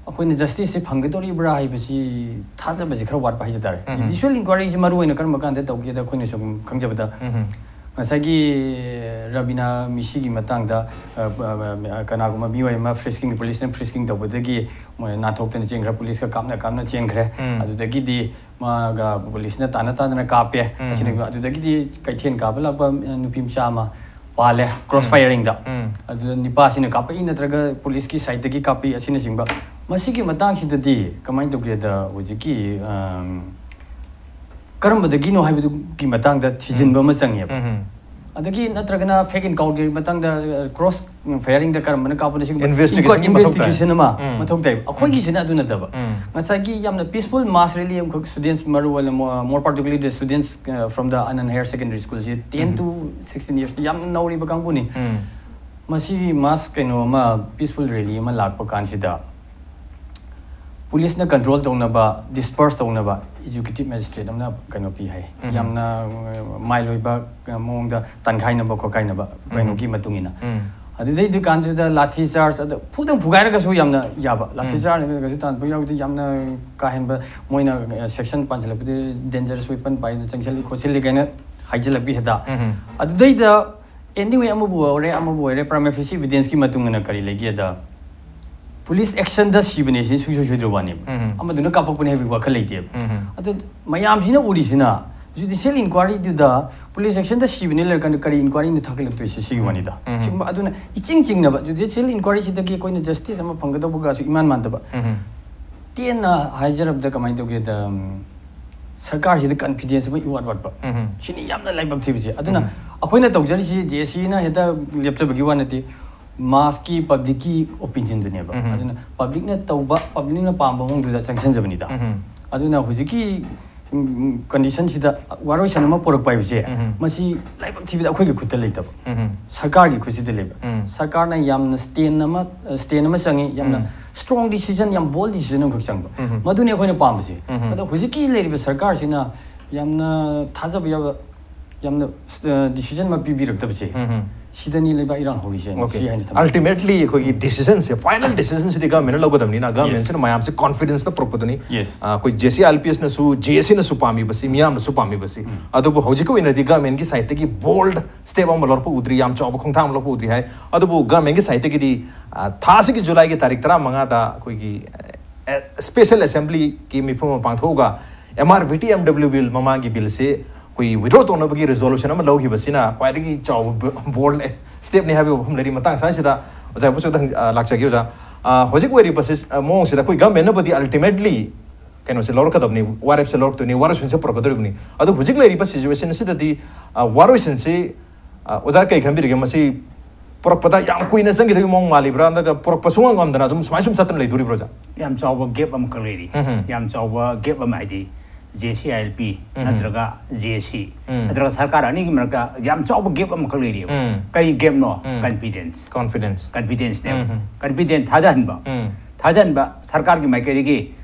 ꯑꯩꯈꯣꯏꯅ justiceꯁꯦ ꯐꯪꯒꯗꯧꯔꯤꯕ꯭ꯔꯥ ꯍꯥꯏꯕꯁꯤ ꯊꯥꯖꯕꯁꯤ ꯈꯔ ꯋꯥꯠꯄ ꯍꯥꯏꯖ ꯇꯥꯔꯦ꯫ ꯎꯝ꯫ Judicial inquiryꯁꯤ ꯃꯔꯨ ꯑꯣꯏꯅ ꯀꯔꯝꯕ ꯀꯥꯟꯗ ꯇꯧꯒꯦꯗ, ꯑꯩꯈꯣꯏꯅ ꯁꯨꯝ ꯈꯪꯖꯕꯗ, ꯎꯝ꯫ ꯉꯁꯥꯏꯒꯤ ꯔꯕꯤꯅꯥ ꯃꯤꯁꯤꯒꯤ ꯃꯇꯥꯡꯗ, ꯑ, ꯑ, ꯑ, ꯀꯅꯥꯒꯨꯝꯕ ꯃꯤꯑꯣꯏ ꯑꯃ frisking, policeꯅ frisking ꯇꯧꯕꯗꯒꯤ ꯃꯣꯏ ꯅꯥꯟꯊꯣꯛꯇꯅ ꯆꯦꯟꯈ꯭ꯔꯦ, policeꯀ ꯀꯥꯞꯅ ꯀꯥꯞꯅ ꯆꯦꯟꯈ꯭ꯔꯦ꯫ ꯎꯝ꯫ ꯑꯗꯨꯗꯒꯤꯗꯤ ꯃꯥꯒ policeꯅ ꯇꯥꯟꯅ ꯇꯥꯟꯅꯅ ꯀꯥꯞꯄꯦ꯫ ꯎꯝ꯫ ꯑꯁꯤꯅ, ꯑꯗꯨꯗꯒꯤꯗꯤ ꯀꯩꯊꯦꯜ ꯀꯥꯕ ꯂꯥꯛꯄ, ꯑ, ꯅꯨꯄꯤ ꯃꯆꯥ ꯑꯃ ꯄꯥꯜꯂꯦ, cross firingꯗ꯫ ꯎꯝ꯫ ꯑꯗꯨꯗ ꯅꯤꯄꯥꯁꯤꯅ ꯀꯥꯞꯄꯛꯏ ꯅꯠꯇ꯭ꯔꯒ policeꯀꯤ sideꯇꯒꯤ ꯀꯥꯞꯄꯛꯏ ꯑꯁꯤꯅꯆꯤꯡꯕ꯫ ꯃꯁꯤꯒꯤ ꯃꯇꯥꯡꯁꯤꯗꯗꯤ ꯀꯃꯥꯏꯅ ꯇꯧꯒꯦꯗ, ꯍꯧꯖꯤꯛꯀꯤ, ꯑꯝ, ꯀꯔꯝꯕꯗꯒꯤꯅꯣ ꯍꯥꯏꯕꯗꯨꯒꯤ ꯃꯇꯥꯡꯗ ꯊꯤꯖꯤꯟꯕ ꯑꯃ ꯆꯪꯉꯦꯕ꯫ ꯎꯝ꯫ ꯑꯗꯒꯤ ꯅꯠꯇ꯭ꯔꯒꯅ ꯐꯦꯛ ꯑꯦꯟꯀꯥꯎꯟꯇꯔꯒꯤ ꯃꯇꯥꯡꯗ ꯀ꯭ꯔꯣꯁ ꯐꯥꯌꯔꯤꯡꯗ ꯀꯔꯝꯕꯅ ꯀꯥꯞꯄꯅ ꯁꯤ Investigation ꯒꯤ ꯃꯊꯧ ꯇꯥꯏ꯫ ꯏꯟꯚꯦꯁꯇꯤꯒꯦꯁꯟ ꯑꯃ ꯎꯝ꯫ ꯃꯊꯧ ꯇꯥꯏ꯫ ꯑꯩꯈꯣꯏꯒꯤꯁꯤꯅ ꯑꯗꯨ ꯅꯠꯇꯕ ꯎꯝ꯫ ꯉꯁꯥꯏꯒꯤ ꯌꯥꯝꯅ ꯄꯤꯁꯐꯨꯜ ꯃꯥꯁ ꯔꯦꯂꯤ ꯑꯃꯈꯛ ꯁ꯭ꯇꯨꯗꯦꯟꯠꯁ ꯃꯔꯨ ꯑꯣꯏꯅ more particularly the students from the Anand Higher Secondary School ꯁꯤ ten to sixteen years ꯌꯥꯝꯅ ꯅꯧꯔꯤꯕ ꯀꯥꯡꯕꯨꯅꯤ꯫ ꯎꯝ꯫ ꯃꯁꯤꯒꯤ ꯃꯥꯁ ꯀꯩꯅꯣ ꯑꯃ ꯄꯤꯁꯐꯨꯜ ꯔꯦꯂꯤ ꯑꯃ ꯂꯥꯛꯄ ꯀꯥꯟꯁꯤꯗ ꯄꯨꯂꯤꯁꯅ ꯀꯟꯇ꯭ꯔꯣꯜ ꯇꯧꯅꯕ, ꯗꯤꯁꯄꯔꯁ ꯇꯧꯅꯕ ꯑꯦꯛꯖꯤꯀ꯭ꯌꯨꯇꯤꯚ ꯃꯦꯖꯤꯁꯇ꯭ꯔꯦꯠ ꯑꯃꯅ ꯀꯩꯅꯣ ꯄꯤ ꯍꯥꯏ꯫ ꯎꯝ꯫ ꯌꯥꯝꯅ ꯃꯥꯏꯜ ꯑꯣꯏꯕ ꯃꯑꯣꯡꯗ ꯇꯥꯟꯈꯥꯏꯅꯕ ꯈꯣꯠꯈꯥꯏꯅꯕ ꯀꯩꯅꯣꯒꯤ ꯃꯇꯨꯡ ꯏꯟꯅ꯫ ꯎꯝ꯫ ꯑꯗꯨꯗꯩ ꯗꯨꯀꯥꯟꯁꯤꯗ ꯂꯥꯊꯤ ꯆꯥꯔꯖ ꯑꯗ ꯐꯨꯗꯪ ꯐꯨꯒꯥꯏꯔꯒꯁꯨ ꯌꯥꯝꯅ ꯌꯥꯕ꯫ ꯂꯥꯊꯤ ꯎꯝ꯫ ꯆꯥꯔꯖ ꯀꯩꯁꯨ ꯇꯥꯟꯕ ꯌꯥꯎꯗꯦ꯫ ꯌꯥꯝꯅ ꯀꯥ ꯍꯦꯟꯕ ꯃꯣꯏꯅ ꯁꯦꯛꯁꯟ ꯄꯥꯟꯁꯤꯜꯂꯛꯄꯗ ꯗꯦꯟꯖꯔꯁ ꯋꯦꯄꯟ ꯄꯥꯏꯅ ꯆꯪꯁꯤꯜꯂꯤ ꯈꯣꯠꯆꯤꯜꯂꯤ ꯀꯥꯏꯅ ꯍꯥꯏꯖꯤꯜꯂꯛꯄꯤ ꯍꯦꯗ꯫ ꯎꯝ꯫ ꯑꯗꯨꯗꯩꯗ ꯑꯦꯅꯤꯋꯦ ꯑꯃꯕꯨ ꯑꯣꯏꯔꯦ ꯑꯃꯕꯨ ꯑꯣꯏꯔꯦ ꯄ꯭ꯔꯥꯏꯃꯥ ꯐꯦꯁꯤ ꯏꯚꯤꯗꯦꯟꯁꯀꯤ ꯃꯇꯨꯡ ꯏꯟꯅ ꯀꯔꯤ ꯂꯩꯒꯦꯗ ꯄꯨꯂꯤꯁ ꯑꯦꯛꯁꯟꯗ ꯁꯤꯕꯅꯦ ꯁꯤ ꯁꯨꯡꯁꯣꯏ ꯁꯣꯏꯗ꯭ꯔꯕ ꯋꯥꯅꯦꯕ꯫ ꯎꯝ꯫ ꯑꯃꯗꯨꯅ ꯀꯥꯞꯄꯛꯄꯅꯦ ꯍꯥꯏꯕꯒꯤ ꯋꯥꯈꯜ ꯂꯩꯇꯦꯕ꯫ ꯎꯝ꯫ ꯑꯗꯨ ꯃꯌꯥꯝꯁꯤꯅ ꯎꯔꯤꯁꯤꯅ ꯖꯨꯗꯤꯁꯤꯌꯦꯜ ꯏꯟꯀ꯭ꯋꯥꯏꯔꯤꯗꯨꯗ ꯄꯨꯂꯤꯁ ꯑꯦꯛꯁꯟꯗ ꯁꯤꯕꯅꯦ ꯂꯩꯔꯀꯥꯟꯗ ꯀꯔꯤ ꯏꯟꯀ꯭ꯋꯥꯏꯔꯤꯅ ꯊꯥꯒꯠꯂꯛꯇꯣꯏꯁꯤ ꯁꯤꯒꯤ ꯋꯥꯅꯤꯗ꯫ ꯎꯝ꯫ ꯁꯤꯒꯨꯝꯕ ꯑꯗꯨꯅ ꯏꯆꯤꯡ ꯆꯤꯡꯅꯕ ꯖꯨꯗꯤꯁꯤꯌꯦꯜ ꯏꯟꯀ꯭ꯋꯥꯏꯔꯤꯁꯤꯗꯒꯤ ꯑꯩꯈꯣꯏꯅ ꯖꯁꯇꯤꯁ ꯑꯃ ꯐꯪꯒꯗꯧꯕꯒꯁꯨ ꯏꯃꯥꯟ ꯃꯥꯟꯗꯕ꯫ ꯎꯝ꯫ ꯇꯦꯟꯅ ꯍꯥꯏꯖꯔꯕꯗ ꯀꯃꯥꯏꯅ ꯇꯧꯒꯦꯗ ꯎꯝ, ꯁꯔꯀꯥꯔꯁꯤꯗ ꯀꯟꯐꯤꯗꯦꯟꯁ ꯑꯃ ꯏꯋꯥꯠ ꯋꯥꯠꯄ꯫ ꯎꯝ꯫ ꯁꯤꯅꯤ ꯌꯥꯝꯅ ꯂꯥꯏꯕꯛ ꯊꯤꯕꯁꯦ꯫ ꯑꯗꯨꯅ ꯎꯝ꯫ ꯑꯩꯈꯣꯏꯅ ꯇꯧꯖꯔꯤꯁꯤ ꯖꯦ ꯑꯦ ꯁꯤꯅ ꯍꯦꯛꯇ ꯂꯦꯞꯆꯕꯒꯤ ꯋꯥ ꯅꯠꯇꯦ꯫ ꯃꯥꯁꯀꯤ ꯄꯕ꯭ꯂꯤꯛꯀꯤ ꯑꯣꯄꯤꯅꯤꯌꯟꯗꯨꯅꯦꯕ꯫ ꯎꯝ꯫ ꯑꯗꯨꯅ ꯄꯕ꯭ꯂꯤꯛꯅ ꯇꯧꯕ ꯄꯕ꯭ꯂꯤꯛꯅ ꯄꯥꯝꯕ ꯃꯑꯣꯡꯗꯨꯗ ꯆꯪꯁꯤꯟꯖꯕꯅꯤꯗ꯫ ꯎꯝ꯫ ꯑꯗꯨꯅ ꯍꯧꯖꯤꯛꯀꯤ ꯎꯝ, ꯀꯟꯗꯤꯁꯟꯁꯤꯗ ꯋꯥꯔꯣꯏꯁꯟ ꯑꯃ ꯄꯨꯔꯛꯄ ꯍꯥꯏꯕꯁꯦ ꯎꯝ꯫ ꯃꯁꯤ ꯂꯥꯏꯕꯛ ꯊꯤꯕꯗ ꯑꯩꯈꯣꯏꯒꯤ ꯈꯨꯠꯇ ꯂꯩꯇꯕ꯫ ꯎꯝ꯫ ꯁꯔꯀꯥꯔꯒꯤ ꯈꯨꯠꯁꯤꯗ ꯂꯩꯕ꯫ ꯎꯝ꯫ ꯁꯔꯀꯥꯔꯅ ꯌꯥꯝꯅ ꯁ꯭ꯇꯦꯟ ꯑꯃ ꯁ꯭ꯇꯦꯟ ꯑꯃ ꯆꯪꯉꯤ꯫ ꯌꯥꯝꯅ ꯎꯝ꯫ ꯁ꯭ꯇꯔꯣꯡ ꯗꯤꯁꯤꯖꯟ ꯌꯥꯝ ꯕꯣꯜ ꯗꯤꯁꯤꯖꯟ ꯑꯃꯈꯛ ꯆꯪꯕ꯫ ꯎꯝ꯫ ꯃꯗꯨꯅꯤ ꯑꯩꯈꯣꯏꯅ ꯄꯥꯝꯕꯁꯦ꯫ ꯎꯝ꯫ ꯑꯗꯣ ꯍꯧꯖꯤꯛꯀꯤ ꯂꯩꯔꯤꯕ ꯁꯔꯀꯥꯔꯁꯤꯅ ꯌꯥꯝꯅ ꯊꯥꯖꯕ ꯌꯥꯕ ꯌꯥꯝꯅ ꯗꯤꯁꯤꯖꯟ ꯑꯃ ꯄꯤꯕꯤꯔꯛꯇꯕꯁꯦ꯫ ꯎꯝ꯫ ꯁꯤꯗꯅꯤ ꯂꯩꯕꯥꯛ ꯏꯔꯥꯡ ꯍꯧꯔꯤꯁꯦ꯫ ꯁꯤ ꯍꯥꯏꯅ ꯊꯝꯖꯒꯦ꯫ ꯑꯜꯇꯤꯃꯦꯠꯂꯤ ꯑꯩꯈꯣꯏꯒꯤ ꯗꯤꯁꯤꯖꯟꯁꯦ ꯐꯥꯏꯅꯦꯜ ꯗꯤꯁꯤꯖꯟꯁꯤꯗꯤ ꯒꯚꯔꯟꯃꯦꯟꯅ ꯂꯧꯒꯗꯕꯅꯤꯅ ꯒꯚꯔꯟꯃꯦꯟꯁꯤꯅ ꯃꯌꯥꯝꯁꯦ ꯀꯣꯟꯐꯤꯗꯦꯟꯁꯇ ꯄꯨꯔꯛꯄꯗꯨꯅꯤ꯫ Yes. ꯑ, ꯑꯩꯈꯣꯏ J C I L P ꯑꯦꯁꯅꯁꯨ J ꯑꯦ ꯁꯤꯅꯁꯨ ꯄꯥꯝꯃꯤꯕꯁꯤ ꯃꯤꯌꯥꯝꯅꯁꯨ ꯄꯥꯝꯃꯤꯕꯁꯤ꯫ ꯑꯗꯨꯕꯨ ꯍꯧꯖꯤꯛꯀꯤ ꯑꯣꯏꯅꯗꯤ ꯒꯚꯔꯟꯃꯦꯟꯒꯤ ꯁꯥꯏꯠꯇꯒꯤ ꯕꯣꯜꯗ ꯁ꯭ꯇꯦꯞ ꯑꯃ ꯂꯧꯔꯛꯄ ꯎꯗ꯭ꯔꯤ, ꯌꯥꯝ ꯆꯥꯎꯕ ꯈꯣꯡꯊꯥꯡ ꯑꯃ ꯂꯧꯔꯛꯄ ꯎꯗ꯭ꯔꯤ ꯍꯥꯏ꯫ ꯑꯗꯨꯕꯨ ꯒꯚꯔꯟꯃꯦꯟꯒꯤ ꯁꯥꯏꯠꯇꯒꯤꯗꯤ, ꯑ, ꯊꯥꯁꯤꯒꯤ ꯖꯨꯂꯥꯏꯒꯤ ꯇꯥꯔꯤꯛ ꯇꯔꯥꯃꯉꯥꯗ ꯑꯩꯈꯣꯏꯒꯤ, ꯑ, ꯁ꯭ꯄꯦꯁꯦꯜ ꯑꯦꯁꯦꯝꯕ꯭ꯂꯤꯒꯤ ꯃꯤꯐꯝ ꯑꯃ ꯄꯥꯡꯊꯣꯛꯑꯒ M R V T M W bill ꯃꯃꯥꯡꯒꯤ ꯕꯤꯜꯁꯦ ꯑꯩꯈꯣꯏ ꯋꯤꯗ꯭ꯔꯣ ꯇꯧꯅꯕꯒꯤ ꯔꯤꯖꯣꯂꯨꯁꯟ ꯑꯃ ꯂꯧꯈꯤꯕꯁꯤꯅ ꯈ꯭ꯋꯥꯏꯗꯒꯤ ꯆꯥꯎꯕ ꯕꯣꯜꯗ ꯁ꯭ꯇꯦꯞꯅꯤ ꯍꯥꯏꯕꯒꯤ ꯋꯥꯐꯝ ꯂꯩꯔꯤ꯫ ꯃꯇꯥꯡ ꯑꯁꯤꯗ ꯑꯣꯖꯥ ꯕꯨꯁꯨ ꯈꯤꯇꯪ, ꯑ, ꯂꯥꯛꯆꯒꯦ ꯑꯣꯖꯥ꯫ ꯑ, ꯍꯧꯖꯤꯛ ꯑꯣꯏꯔꯤꯕ ꯁꯤ-, ꯑ, ꯃꯑꯣꯡꯁꯤꯗ ꯑꯩꯈꯣꯏ ꯒꯚꯔꯟꯃꯦꯟꯅꯕꯨꯗꯤ ꯑꯜꯇꯤꯃꯦꯠꯂꯤ ꯀꯩꯅꯣꯁꯦ ꯂꯧꯔꯛꯀꯗꯕꯅꯤ, ꯋꯥꯔꯦꯞꯁꯦ ꯂꯧꯔꯛꯇꯣꯏꯅꯤ, ꯋꯥꯔꯣꯏꯁꯤꯟꯁꯦ ꯄꯨꯔꯛꯀꯗꯧꯔꯤꯕꯅꯤ꯫ ꯑꯗꯨ ꯍꯧꯖꯤꯛ ꯂꯩꯔꯤꯕ ꯁꯤꯆꯨꯋꯦꯁꯟ ꯑꯁꯤꯗꯗꯤ, ꯑ, ꯋꯥꯔꯣꯏꯁꯤꯟꯁꯤ ꯑ, ꯑꯣꯖꯥ ꯀꯩ ꯈꯟꯕꯤꯔꯤꯒꯦ? ꯃꯁꯤ ꯄꯨꯔꯛꯄꯗ ꯌꯥꯝ ꯀꯨꯏꯅ ꯆꯪꯈꯤꯗꯣꯏꯒꯤ ꯃꯑꯣꯡ ꯃꯥꯜꯂꯤꯕ꯭ꯔꯥ, ꯅꯠꯇ꯭ꯔꯒ ꯄꯨꯔꯛꯄ ꯁꯨꯡꯉꯝ ꯉꯝꯗꯅ ꯑꯗꯨꯝ ꯁꯨꯃꯥꯏ ꯁꯨꯝ ꯆꯠꯇꯅ ꯂꯩꯗꯣꯔꯤꯕ꯭ꯔꯣ, ꯑꯣꯖꯥ? ꯌꯥꯝ ꯆꯥꯎꯕ ꯒꯦꯞ ꯑꯃꯈꯛ ꯂꯩꯔꯤ꯫ ꯎꯝ꯫ ꯌꯥꯝ ꯆꯥꯎꯕ ꯒꯦꯞ ꯑꯃ ꯍꯥꯏꯗꯤ J C I L P ꯎꯝ꯫ ꯅꯠꯇ꯭ꯔꯒ ꯖꯦ ꯑꯦ ꯁꯤ ꯎꯝ꯫ ꯅꯠꯇ꯭ꯔꯒ ꯁꯔꯀꯥꯔ ꯑꯅꯤꯒꯤ ꯃꯔꯛꯇ ꯌꯥꯝ ꯆꯥꯎꯕ ꯒꯦꯞ ꯑꯃꯈꯛ ꯂꯩꯔꯤꯕ꯫ ꯎꯝ꯫ ꯀꯩ ꯒꯦꯞꯅꯣ? ꯎꯝ꯫ ꯀꯟꯐꯤꯗꯦꯟꯁ꯫ ꯀꯣꯟꯐꯤꯗꯦꯟꯁ꯫ ꯀꯟꯐꯤꯗꯦꯟꯁꯅꯦꯕ꯫ ꯎꯝ꯫ ꯀꯟꯐꯤꯗꯦꯟꯁ ꯊꯥꯖꯍꯟꯕ꯫ ꯎꯝ꯫ ꯊꯥꯖꯍꯟꯕ ꯁꯔꯀꯥꯔꯒꯤ ꯃꯥꯏꯀꯩꯗꯒꯤ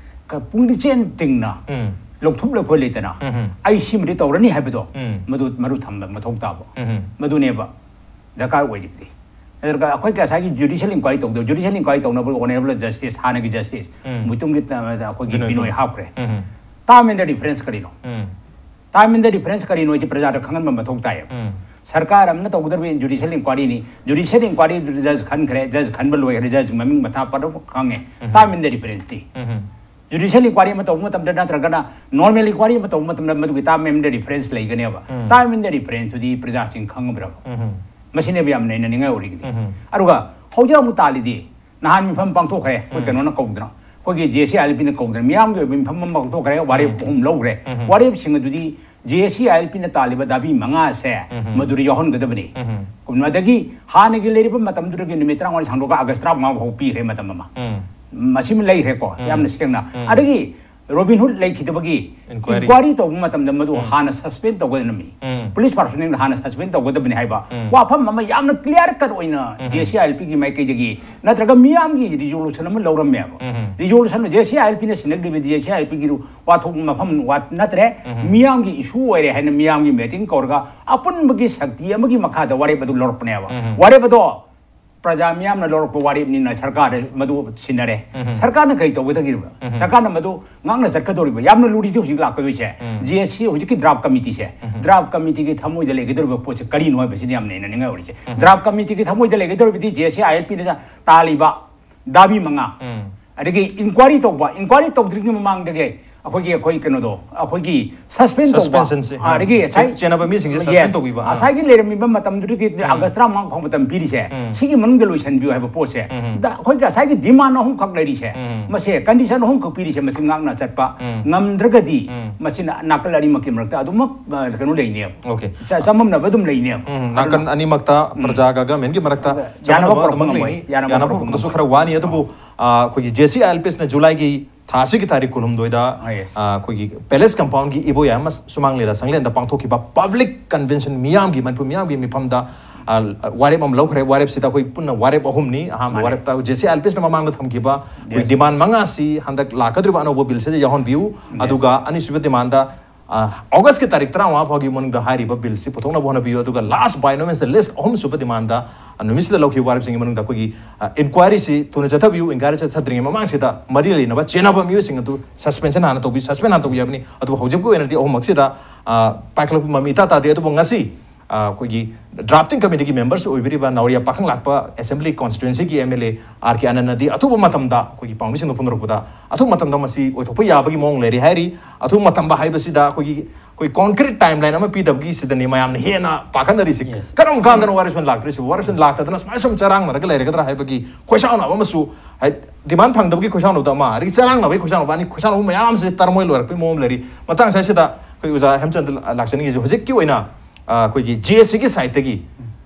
ꯀ-, ꯄꯨꯡꯂꯤꯆꯦꯟ ꯇꯤꯡꯅ ꯎꯝ꯫ ꯂꯧꯊꯣꯛ ꯂꯧꯊꯣꯛ ꯂꯩꯇꯅ ꯎꯝ꯫ ꯑꯩ ꯁꯤꯃꯗꯤ ꯇꯧꯔꯅꯤ ꯍꯥꯏꯕꯗꯣ ꯎꯝ꯫ ꯃꯗꯨ ꯃꯔꯨ ꯊꯝꯕ ꯃꯊꯧ ꯇꯥꯕ꯫ ꯎꯝ꯫ ꯃꯗꯨꯅꯦꯕ ꯗꯔꯀꯥꯔ ꯑꯣꯏꯔꯤꯕꯗꯤ꯫ ꯅꯠꯇ꯭ꯔꯒ ꯑꯩꯈꯣꯏ ꯉꯁꯥꯏꯒꯤ ꯖꯨꯗꯤꯁꯤꯌꯦꯜ ꯏꯟꯀ꯭ꯋꯥꯏꯔꯤ ꯇꯧꯗꯣ, ꯖꯨꯗꯤꯁꯤꯌꯦꯜ ꯏꯟꯀ꯭ꯋꯥꯏꯔꯤ ꯇꯧꯅꯕ ꯑꯣꯅꯔꯦꯕꯜ ꯖꯁꯇꯤꯁ, ꯍꯥꯟꯅꯒꯤ ꯖꯁꯇꯤꯁ, ꯎꯝ꯫ ꯃꯨꯇꯨꯝꯒꯤ, ꯑ, ꯑꯩꯈꯣꯏꯒꯤ ꯕꯤꯅꯣꯏ ꯕꯤꯅꯣꯏ ꯒꯣꯒꯣꯏ꯫ ꯍꯥꯞꯈ꯭ꯔꯦ꯫ ꯎꯝ꯫ Time and the reference ꯀꯔꯤꯅꯣ? ꯎꯝ꯫ Time and the reference ꯀꯔꯤꯅꯣ ꯍꯥꯏꯁꯦ ꯄ꯭ꯔꯖꯥꯗ ꯈꯪꯍꯟꯕ ꯃꯊꯧ ꯇꯥꯏꯌꯦꯕ꯫ ꯎꯝ꯫ ꯁꯔꯀꯥꯔ ꯑꯃꯅ ꯇꯧꯒꯗꯧꯔꯤꯕ ꯖꯨꯗꯤꯁꯤꯌꯦꯜ ꯏꯟꯀ꯭ꯋꯥꯏꯔꯤꯅꯤ꯫ ꯖꯨꯗꯤꯁꯤꯌꯦꯜ ꯏꯟꯀ꯭ꯋꯥꯏꯔꯤ ꯖꯁ ꯈꯟꯈ꯭ꯔꯦ, ꯖꯁ ꯈꯟꯕ ꯂꯣꯏꯈ꯭ꯔꯦ, ꯖꯁ ꯃꯃꯤꯡ ꯃꯊꯥ ꯄꯥꯗꯕ ꯈꯪꯉꯦ꯫ Um. Time and the reference ꯇꯤ꯫ ꯎꯝ꯫ ꯖꯨꯗꯤꯁꯤꯌꯦꯜ ꯏꯟꯀ꯭ꯋꯥꯏꯔꯤ ꯑꯃ ꯇꯧꯕ ꯃꯇꯝꯗ ꯅꯠꯇ꯭ꯔꯒꯅ ꯅꯣꯔꯃꯦꯜ ꯏꯟꯀ꯭ꯋꯥꯏꯔꯤ ꯑꯃ ꯇꯧꯕ ꯃꯇꯝꯗ ꯃꯗꯨꯒꯤ time and the reference ꯂꯩꯒꯅꯦꯕ꯫ Um. Time and the reference ꯇꯨꯗꯤ ꯄ꯭ꯔꯖꯥꯁꯤꯡ ꯈꯪꯉꯕ꯭ꯔꯕ? ꯎꯝ꯫ ꯃꯁꯤꯅꯦꯕ ꯌꯥꯝ ꯅꯩꯅꯅꯤꯡꯉꯥꯏ ꯑꯣꯏꯔꯤꯒꯗꯤ꯫ ꯎꯝ꯫ ꯑꯗꯨꯒ ꯍꯧꯖꯤꯛ ꯑꯃꯨꯛ ꯇꯥꯜꯂꯤꯗꯤ ꯅꯍꯥꯟ ꯃꯤꯐꯝ ꯄꯥꯡꯊꯣꯛꯈ꯭ꯔꯦ, ꯑꯩꯈꯣꯏ ꯎꯝ꯫ ꯀꯩꯅꯣꯅ ꯀꯧꯗꯅ, ꯑꯩꯈꯣꯏꯒꯤ ꯖꯦ ꯁꯤ ꯑꯥꯏ ꯑꯦꯜ ꯄꯤꯅ ꯀꯧꯗꯅ ꯃꯤꯌꯥꯝꯒꯤ ꯑꯣꯏꯕ ꯃꯤꯐꯝ ꯑꯃ ꯄꯥꯡꯊꯣꯛꯈ꯭ꯔꯦ, ꯋꯥꯔꯦꯞ ꯎꯝ꯫ ꯑꯍꯨꯝ ꯂꯧꯈ꯭ꯔꯦ꯫ ꯎꯝ꯫ ꯋꯥꯔꯦꯞꯁꯤꯡ ꯑꯗꯨꯗꯤ ꯖꯦ ꯁꯤ ꯑꯥꯏ ꯑꯦꯜ ꯄꯤꯅ ꯇꯥꯜꯂꯤꯕ ꯗꯥꯕꯤ ꯃꯉꯥꯁꯦ ꯎꯝ꯫ ꯃꯗꯨꯗ ꯌꯥꯎꯍꯟꯒꯗꯕꯅꯤ꯫ ꯎꯝ꯫ ꯑꯗꯒꯤ ꯍꯥꯟꯅꯒꯤ ꯂꯩꯔꯤꯕ ꯃꯇꯝꯗꯨꯗꯒꯤ ꯅꯨꯃꯤꯠ ꯇꯔꯥꯃꯉꯥ ꯁꯥꯡꯗꯣꯛꯑꯒ ꯑꯥꯒꯁ ꯇꯔꯥꯃꯉꯥ ꯐꯥꯎ ꯄꯤꯈ꯭ꯔꯦ ꯃꯇꯝ ꯑꯃ꯫ ꯎꯝ꯫ ꯃꯁꯤꯃ ꯂꯩꯈ꯭ꯔꯦꯀꯣ, ꯎꯝ꯫ ꯌꯥꯝꯅ ꯁꯦꯡꯅ꯫ ꯎꯝ꯫ ꯑꯗꯒꯤ ꯔꯣꯕꯤꯟ ꯍꯨꯗ ꯂꯩꯈꯤꯗꯕꯒꯤ Inquiry꯫ ꯏꯟꯀ꯭ꯋꯥꯏꯔꯤ ꯇꯧꯕ ꯃꯇꯝꯗ ꯃꯗꯨ ꯎꯝ꯫ ꯍꯥꯟꯅ ꯁꯁꯄꯦꯟ ꯇꯧꯒꯗꯕꯅꯤ꯫ ꯎꯝ꯫ ꯄꯨꯂꯤꯁ ꯄꯥꯔꯁꯣꯅꯦꯜꯅ ꯍꯥꯟꯅ ꯁꯁꯄꯦꯟ ꯇꯧꯒꯗꯕꯅꯤ ꯍꯥꯏꯕ ꯎꯝ꯫ ꯋꯥꯐꯝ ꯑꯃ ꯌꯥꯝꯅ ꯀ꯭ꯂꯤꯌꯥꯔ ꯀꯠ ꯑꯣꯏꯅ ꯎꯝ꯫ ꯖꯦ ꯁꯤ ꯑꯥꯏ ꯑꯦꯜ ꯄꯤꯒꯤ ꯃꯥꯏꯀꯩꯗꯒꯤ ꯅꯠꯇ꯭ꯔꯒ ꯃꯤꯌꯥꯝꯒꯤ ꯔꯤꯖꯣꯂꯨꯁꯟ ꯑꯃ ꯂꯧꯔꯝꯃꯦꯕ꯫ ꯎꯝ꯫ Resolution J C I L ꯄꯤꯅ ꯁꯤꯟꯅꯈ꯭ꯔꯤꯕ ꯖꯦ ꯁꯤ ꯑꯥꯏ ꯑꯦꯜ ꯄꯤꯒꯤ ꯋꯥꯊꯣꯛ ꯃꯐꯝ ꯋꯥ-, ꯅꯠꯇ꯭ꯔꯦ, ꯎꯝ꯫ ꯃꯤꯌꯥꯝꯒꯤ ꯏꯁꯨ ꯑꯣꯏꯔꯦ ꯍꯥꯏꯅ ꯃꯤꯌꯥꯝꯒꯤ ꯃꯤꯇꯤꯡ ꯀꯧꯔꯒ ꯑꯄꯨꯟꯕꯒꯤ ꯁꯛꯇꯤ ꯑꯃꯒꯤ ꯃꯈꯥꯗ ꯋꯥꯔꯦꯞ ꯑꯗꯨ ꯂꯧꯔꯛꯄꯅꯦꯕ꯫ ꯎꯝ꯫ ꯋꯥꯔꯦꯞ ꯑꯗꯣ ꯄ꯭ꯔꯖꯥ ꯃꯤꯌꯥꯝꯅ ꯂꯧꯔꯛꯄ ꯋꯥꯔꯦꯞꯅꯤꯅ ꯁꯔꯀꯥꯔ ꯃꯗꯨ ꯁꯤꯟꯅꯔꯦ꯫ ꯎꯝ꯫ ꯁꯔꯀꯥꯔꯅ ꯀꯔꯤ ꯇꯧꯒꯗꯒꯦꯕ? ꯎꯝ꯫ ꯁꯔꯀꯥꯔꯅ ꯃꯗꯨ ꯉꯥꯛꯅ ꯆꯠꯀꯗꯧꯔꯤꯕ? ꯌꯥꯝꯅ ꯂꯨꯔꯤꯗꯤ ꯍꯧꯖꯤꯛ ꯂꯥꯛꯀꯗꯣꯏꯁꯦ꯫ ꯎꯝ꯫ ꯖꯦ ꯑꯦꯁ ꯁꯤ ꯍꯧꯖꯤꯛꯀꯤ ꯗ꯭ꯔꯥꯐ ꯀꯃꯤꯇꯤꯁꯦ, ꯎꯝ꯫ ꯗ꯭ꯔꯥꯐ ꯀꯃꯤꯇꯤꯒꯤ ꯊꯃꯣꯏꯗ ꯂꯩꯒꯗꯧꯔꯤꯕ ꯄꯣꯠꯁꯦ ꯀꯔꯤꯅꯣ ꯍꯥꯏꯕꯁꯤꯅ ꯌꯥꯝ ꯅꯩꯅꯅꯤꯡꯉꯥꯏ ꯑꯣꯏꯔꯤꯁꯦ꯫ ꯎꯝ꯫ ꯗ꯭ꯔꯥꯐ ꯀꯃꯤꯇꯤꯒꯤ ꯊꯃꯣꯏꯗ ꯂꯩꯒꯗꯧꯔꯤꯕꯗꯤ J S C I L ꯄꯤꯅ ꯇꯥꯜꯂꯤꯕ ꯗꯥꯕꯤ ꯃꯉꯥ, ꯎꯝ꯫ ꯑꯗꯒꯤ ꯏꯟꯀ꯭ꯋꯥꯏꯔꯤ ꯇꯧꯕ, ꯏꯟꯀ꯭ꯋꯥꯏꯔꯤ ꯇꯧꯗ꯭ꯔꯤꯉꯩ ꯃꯃꯥꯡꯗꯒꯤ ꯑꯩꯈꯣꯏꯒꯤ ꯑꯩꯈꯣꯏ ꯀꯩꯅꯣꯗꯣ ꯑꯩꯈꯣꯏꯒꯤ ꯁꯁꯄꯦꯟ ꯇꯧꯕ Suspension ꯁꯦ, ꯑꯗꯒꯤ ꯎꯝ꯫ ꯆꯦꯟꯅꯕ ꯃꯤꯁꯤꯡꯁꯦ suspend ꯇꯧꯕꯤꯕ, ꯑꯥ꯫ ꯉꯁꯥꯏꯒꯤ ꯂꯩꯔꯝꯃꯤꯕ ꯃꯇꯝꯗꯨꯗꯒꯤ ꯑꯥꯒꯁ ꯇꯔꯥꯃꯉꯥ ꯐꯥꯎꯕ ꯃꯇꯝ ꯄꯤꯔꯤꯁꯦ ꯁꯤꯒꯤ ꯃꯅꯨꯡꯗ ꯂꯣꯏꯁꯤꯟꯕꯤꯌꯨ ꯍꯥꯏꯕ ꯄꯣꯠꯁꯦ꯫ ꯗ ꯑꯩꯈꯣꯏꯒꯤ ꯉꯁꯥꯏꯒꯤ ꯗꯤꯃꯥꯟ ꯑꯍꯨꯝꯈꯛ ꯂꯩꯔꯤꯁꯦ, ꯃꯁꯦ ꯀꯟꯗꯤꯁꯟ ꯑꯍꯨꯝꯈꯛ ꯄꯤꯔꯤꯁꯦ, ꯃꯁꯤ ꯉꯥꯛꯅ ꯆꯠꯄ ꯉꯝꯗ꯭ꯔꯒꯗꯤ ꯃꯁꯤꯅ ꯅꯥꯀꯜ ꯑꯅꯤꯃꯛꯀꯤ ꯃꯔꯛꯇ ꯑꯗꯨꯃꯛ ꯑ, ꯀꯩꯅꯣ ꯂꯩꯅꯦꯕ꯫ Okay. ꯆ- ꯆꯃꯝꯅꯕ ꯑꯗꯨꯝ ꯂꯩꯅꯦꯕ꯫ ꯎꯝ, ꯅꯥꯀꯟ ꯑꯅꯤꯃꯛꯇ ꯄ꯭ꯔꯖꯥꯒ ꯒꯃꯦꯟꯒꯤ ꯃꯔꯛꯇ ꯌꯥꯅꯕ ꯆꯃꯝꯅꯕ ꯄꯨꯔꯛꯄ ꯑꯗꯨꯃꯛ ꯉꯝꯃꯣꯏ, ꯂꯩ꯫ ꯌꯥꯅꯕ ꯌꯥꯅꯕ ꯄꯨꯔꯛꯄ ꯄꯨꯔꯛꯄꯗꯁꯨ ꯈꯔ ꯋꯥꯅꯤ꯫ ꯑꯗꯨꯕꯨ ꯑ, ꯑꯩꯈꯣꯏꯒꯤ J C I L P S ꯅ ꯖꯨꯂꯥꯏꯒꯤ ꯊꯥ ꯑꯁꯤꯒꯤ ꯇꯥꯔꯤꯛ ꯀꯨꯟꯍꯨꯝꯗꯣꯏꯗ Ah, yes. ꯑ, ꯑꯩꯈꯣꯏꯒꯤ ꯄꯦꯂꯦꯁ ꯀꯝꯄꯥꯎꯟꯒꯤ ꯏꯕꯣꯌꯥꯏꯃ ꯁꯨꯃꯥꯡ ꯂꯤꯂꯥ ꯁꯪꯂꯦꯟꯗ ꯄꯥꯡꯊꯣꯛꯈꯤꯕ ꯄꯕ꯭ꯂꯤꯛ ꯀꯟꯚꯦꯟꯁꯟ ꯃꯤꯌꯥꯝꯒꯤ, ꯃꯅꯤꯄꯨꯔ ꯃꯤꯌꯥꯝꯒꯤ ꯃꯤꯐꯝꯗ ꯑ, ꯋꯥꯔꯦꯞ ꯑꯃ ꯂꯧꯈ꯭ꯔꯦ꯫ ꯋꯥꯔꯦꯞꯁꯤꯗ ꯑꯩꯈꯣꯏ ꯄꯨꯟꯅ ꯋꯥꯔꯦꯞ ꯑꯍꯨꯝꯅꯤ꯫ ꯑꯍꯥꯟꯕ ꯃꯥꯅꯦ꯫ ꯋꯥꯔꯦꯞꯇ J C I L P S ꯅ ꯃꯃꯥꯡꯗ ꯊꯝꯈꯤꯕ ꯑꯩꯈꯣꯏ Yes. ꯗꯤꯃꯥꯟ ꯃꯉꯥꯁꯤ ꯍꯟꯗꯛ ꯂꯥꯛꯀꯗꯧꯔꯤꯕ ꯑꯅꯧꯕ ꯕꯤꯜꯁꯤꯗ ꯌꯥꯎꯍꯟꯕꯤꯌꯨ꯫ ꯑꯗꯨꯒ ꯑꯅꯤꯁꯨꯕ ꯗꯤꯃꯥꯟꯗ ꯑ, ꯑꯣꯒꯁꯀꯤ ꯇꯥꯔꯤꯛ ꯇꯔꯥꯃꯉꯥ ꯐꯥꯎꯒꯤ ꯃꯅꯨꯡꯗ ꯍꯥꯏꯔꯤꯕ ꯕꯤꯜꯁꯤ ꯄꯨꯊꯣꯛꯅꯕ ꯍꯣꯠꯅꯕꯤꯌꯨ꯫ ꯑꯗꯨꯒ ꯂꯥꯁ ꯕꯥꯏ ꯅꯣ ꯃꯤꯟꯁ ꯗ ꯂꯤꯁ ꯑꯍꯨꯝꯁꯨꯕ ꯗꯤꯃꯥꯟꯗ, ꯑ, ꯅꯨꯃꯤꯠꯁꯤꯗ ꯂꯧꯈꯤꯕ ꯋꯥꯔꯦꯞꯁꯤꯡꯒꯤ ꯃꯅꯨꯡꯗ ꯑꯩꯈꯣꯏꯒꯤ, ꯑ, ꯏꯟꯀ꯭ꯋꯥꯏꯔꯤꯁꯤ ꯊꯨꯅ ꯆꯠꯊꯕꯤꯌꯨ꯫ ꯏꯟꯀ꯭ꯋꯥꯏꯔꯤ ꯆꯠꯊꯗ꯭ꯔꯤꯉꯩ ꯃꯃꯥꯡꯁꯤꯗ ꯃꯔꯤ ꯂꯩꯅꯕ ꯆꯦꯟꯅꯕ ꯃꯤꯑꯣꯏꯁꯤꯡ ꯑꯗꯨ ꯁꯁꯄꯦꯟꯁꯟ ꯍꯥꯟꯅ ꯇꯧꯕꯤ, ꯁꯁꯄꯦꯟ ꯍꯥꯟꯅ ꯇꯧꯕꯤ ꯍꯥꯏꯕꯅꯤ꯫ ꯑꯗꯨꯕꯨ ꯍꯧꯖꯤꯛꯀꯤ ꯑꯣꯏꯅꯗꯤ ꯑꯍꯨꯝꯃꯛꯁꯤꯗ, ꯑ, ꯄꯥꯏꯈꯠꯂꯛꯄ ꯃꯃꯤ ꯏꯇꯥ ꯇꯥꯗꯦ꯫ ꯑꯗꯨꯕꯨ ꯉꯁꯤ ꯑ, ꯑꯩꯈꯣꯏꯒꯤ ꯗ꯭ꯔꯥꯐꯇꯤꯡ ꯀꯃꯤꯇꯤꯒꯤ ꯃꯦꯝꯕꯔꯁꯨ ꯑꯣꯏꯕꯤꯔꯤꯕ ꯅꯥꯎꯔꯤꯌꯥ ꯄꯥꯈꯪ ꯂꯥꯛꯄ ꯑꯦꯁꯦꯝꯕ꯭ꯂꯤ ꯀꯣꯟꯁꯇꯤꯇ꯭ꯋꯦꯟꯁꯤꯒꯤ M L A R K ꯑꯅꯟꯅꯗꯤ ꯑꯊꯨꯕ ꯃꯇꯝꯗ ꯑꯩꯈꯣꯏꯒꯤ ꯄꯥꯎꯃꯤꯁꯤꯡꯗ ꯐꯣꯡꯗꯣꯔꯛꯄꯗ ꯑꯊꯨꯕ ꯃꯇꯝꯗ ꯃꯁꯤ ꯑꯣꯏꯊꯣꯛꯄ ꯌꯥꯕꯒꯤ ꯃꯑꯣꯡ ꯂꯩꯔꯦ ꯍꯥꯏꯔꯤ꯫ ꯑꯊꯨꯕ ꯃꯇꯝꯗ ꯍꯥꯏꯕꯁꯤꯗ ꯑꯩꯈꯣꯏꯒꯤ, ꯑꯩꯈꯣꯏ ꯀꯣꯟꯀ꯭ꯔꯤꯠ ꯇꯥꯏꯝ ꯂꯥꯏꯟ ꯑꯃ ꯄꯤꯗꯕꯒꯤ ꯁꯤꯗꯅꯤ ꯃꯌꯥꯝꯅ ꯍꯦꯟꯅ ꯄꯥꯈꯠꯅꯔꯤꯁꯤ꯫ Yes. ꯀꯔꯝ ꯀꯥꯟꯗꯅꯣ ꯋꯥꯔꯦꯞꯁꯤꯃ ꯂꯥꯛꯇ꯭ꯔꯤꯁꯤꯕꯨ? ꯋꯥꯔꯦꯞꯁꯤꯃ ꯂꯥꯛꯇꯗꯅ ꯁꯨꯃꯥꯏꯅ ꯁꯨꯝ ꯆꯔꯥꯡꯅꯔꯒ ꯂꯩꯔꯒꯗ꯭ꯔꯥ ꯍꯥꯏꯕꯒꯤ ꯈꯣꯏꯁꯥꯎꯅꯕ ꯑꯃꯁꯨ, ꯍꯥꯏ, ꯗꯤꯃꯥꯟ ꯐꯪꯗꯕꯒꯤ ꯈꯣꯏꯁꯥꯎꯅꯕꯗ ꯑꯃ, ꯑꯗꯒꯤ ꯆꯔꯥꯡꯅꯕꯒꯤ ꯈꯣꯏꯁꯥꯎꯅꯕ ꯑꯅꯤ, ꯈꯣꯏꯁꯥꯎꯅꯕ ꯃꯌꯥꯝꯁꯦ ꯇꯔꯃꯣꯏ ꯂꯣꯏꯔꯛꯄꯒꯤ ꯃꯑꯣꯡ ꯑꯃ ꯂꯩꯔꯤ꯫ ꯃꯇꯥꯡ ꯑꯁꯤꯗ ꯑꯩꯈꯣꯏ ꯑꯣꯖꯥ ꯍꯦꯝꯆꯟꯗ ꯂꯥꯛꯆꯅꯤꯡꯉꯤꯁꯦ, ꯍꯧꯖꯤꯛꯀꯤ ꯑꯣꯏꯅ ꯑ, ꯑꯩꯈꯣꯏꯒꯤ J A C ꯒꯤ ꯁꯥꯏꯠꯇꯒꯤ,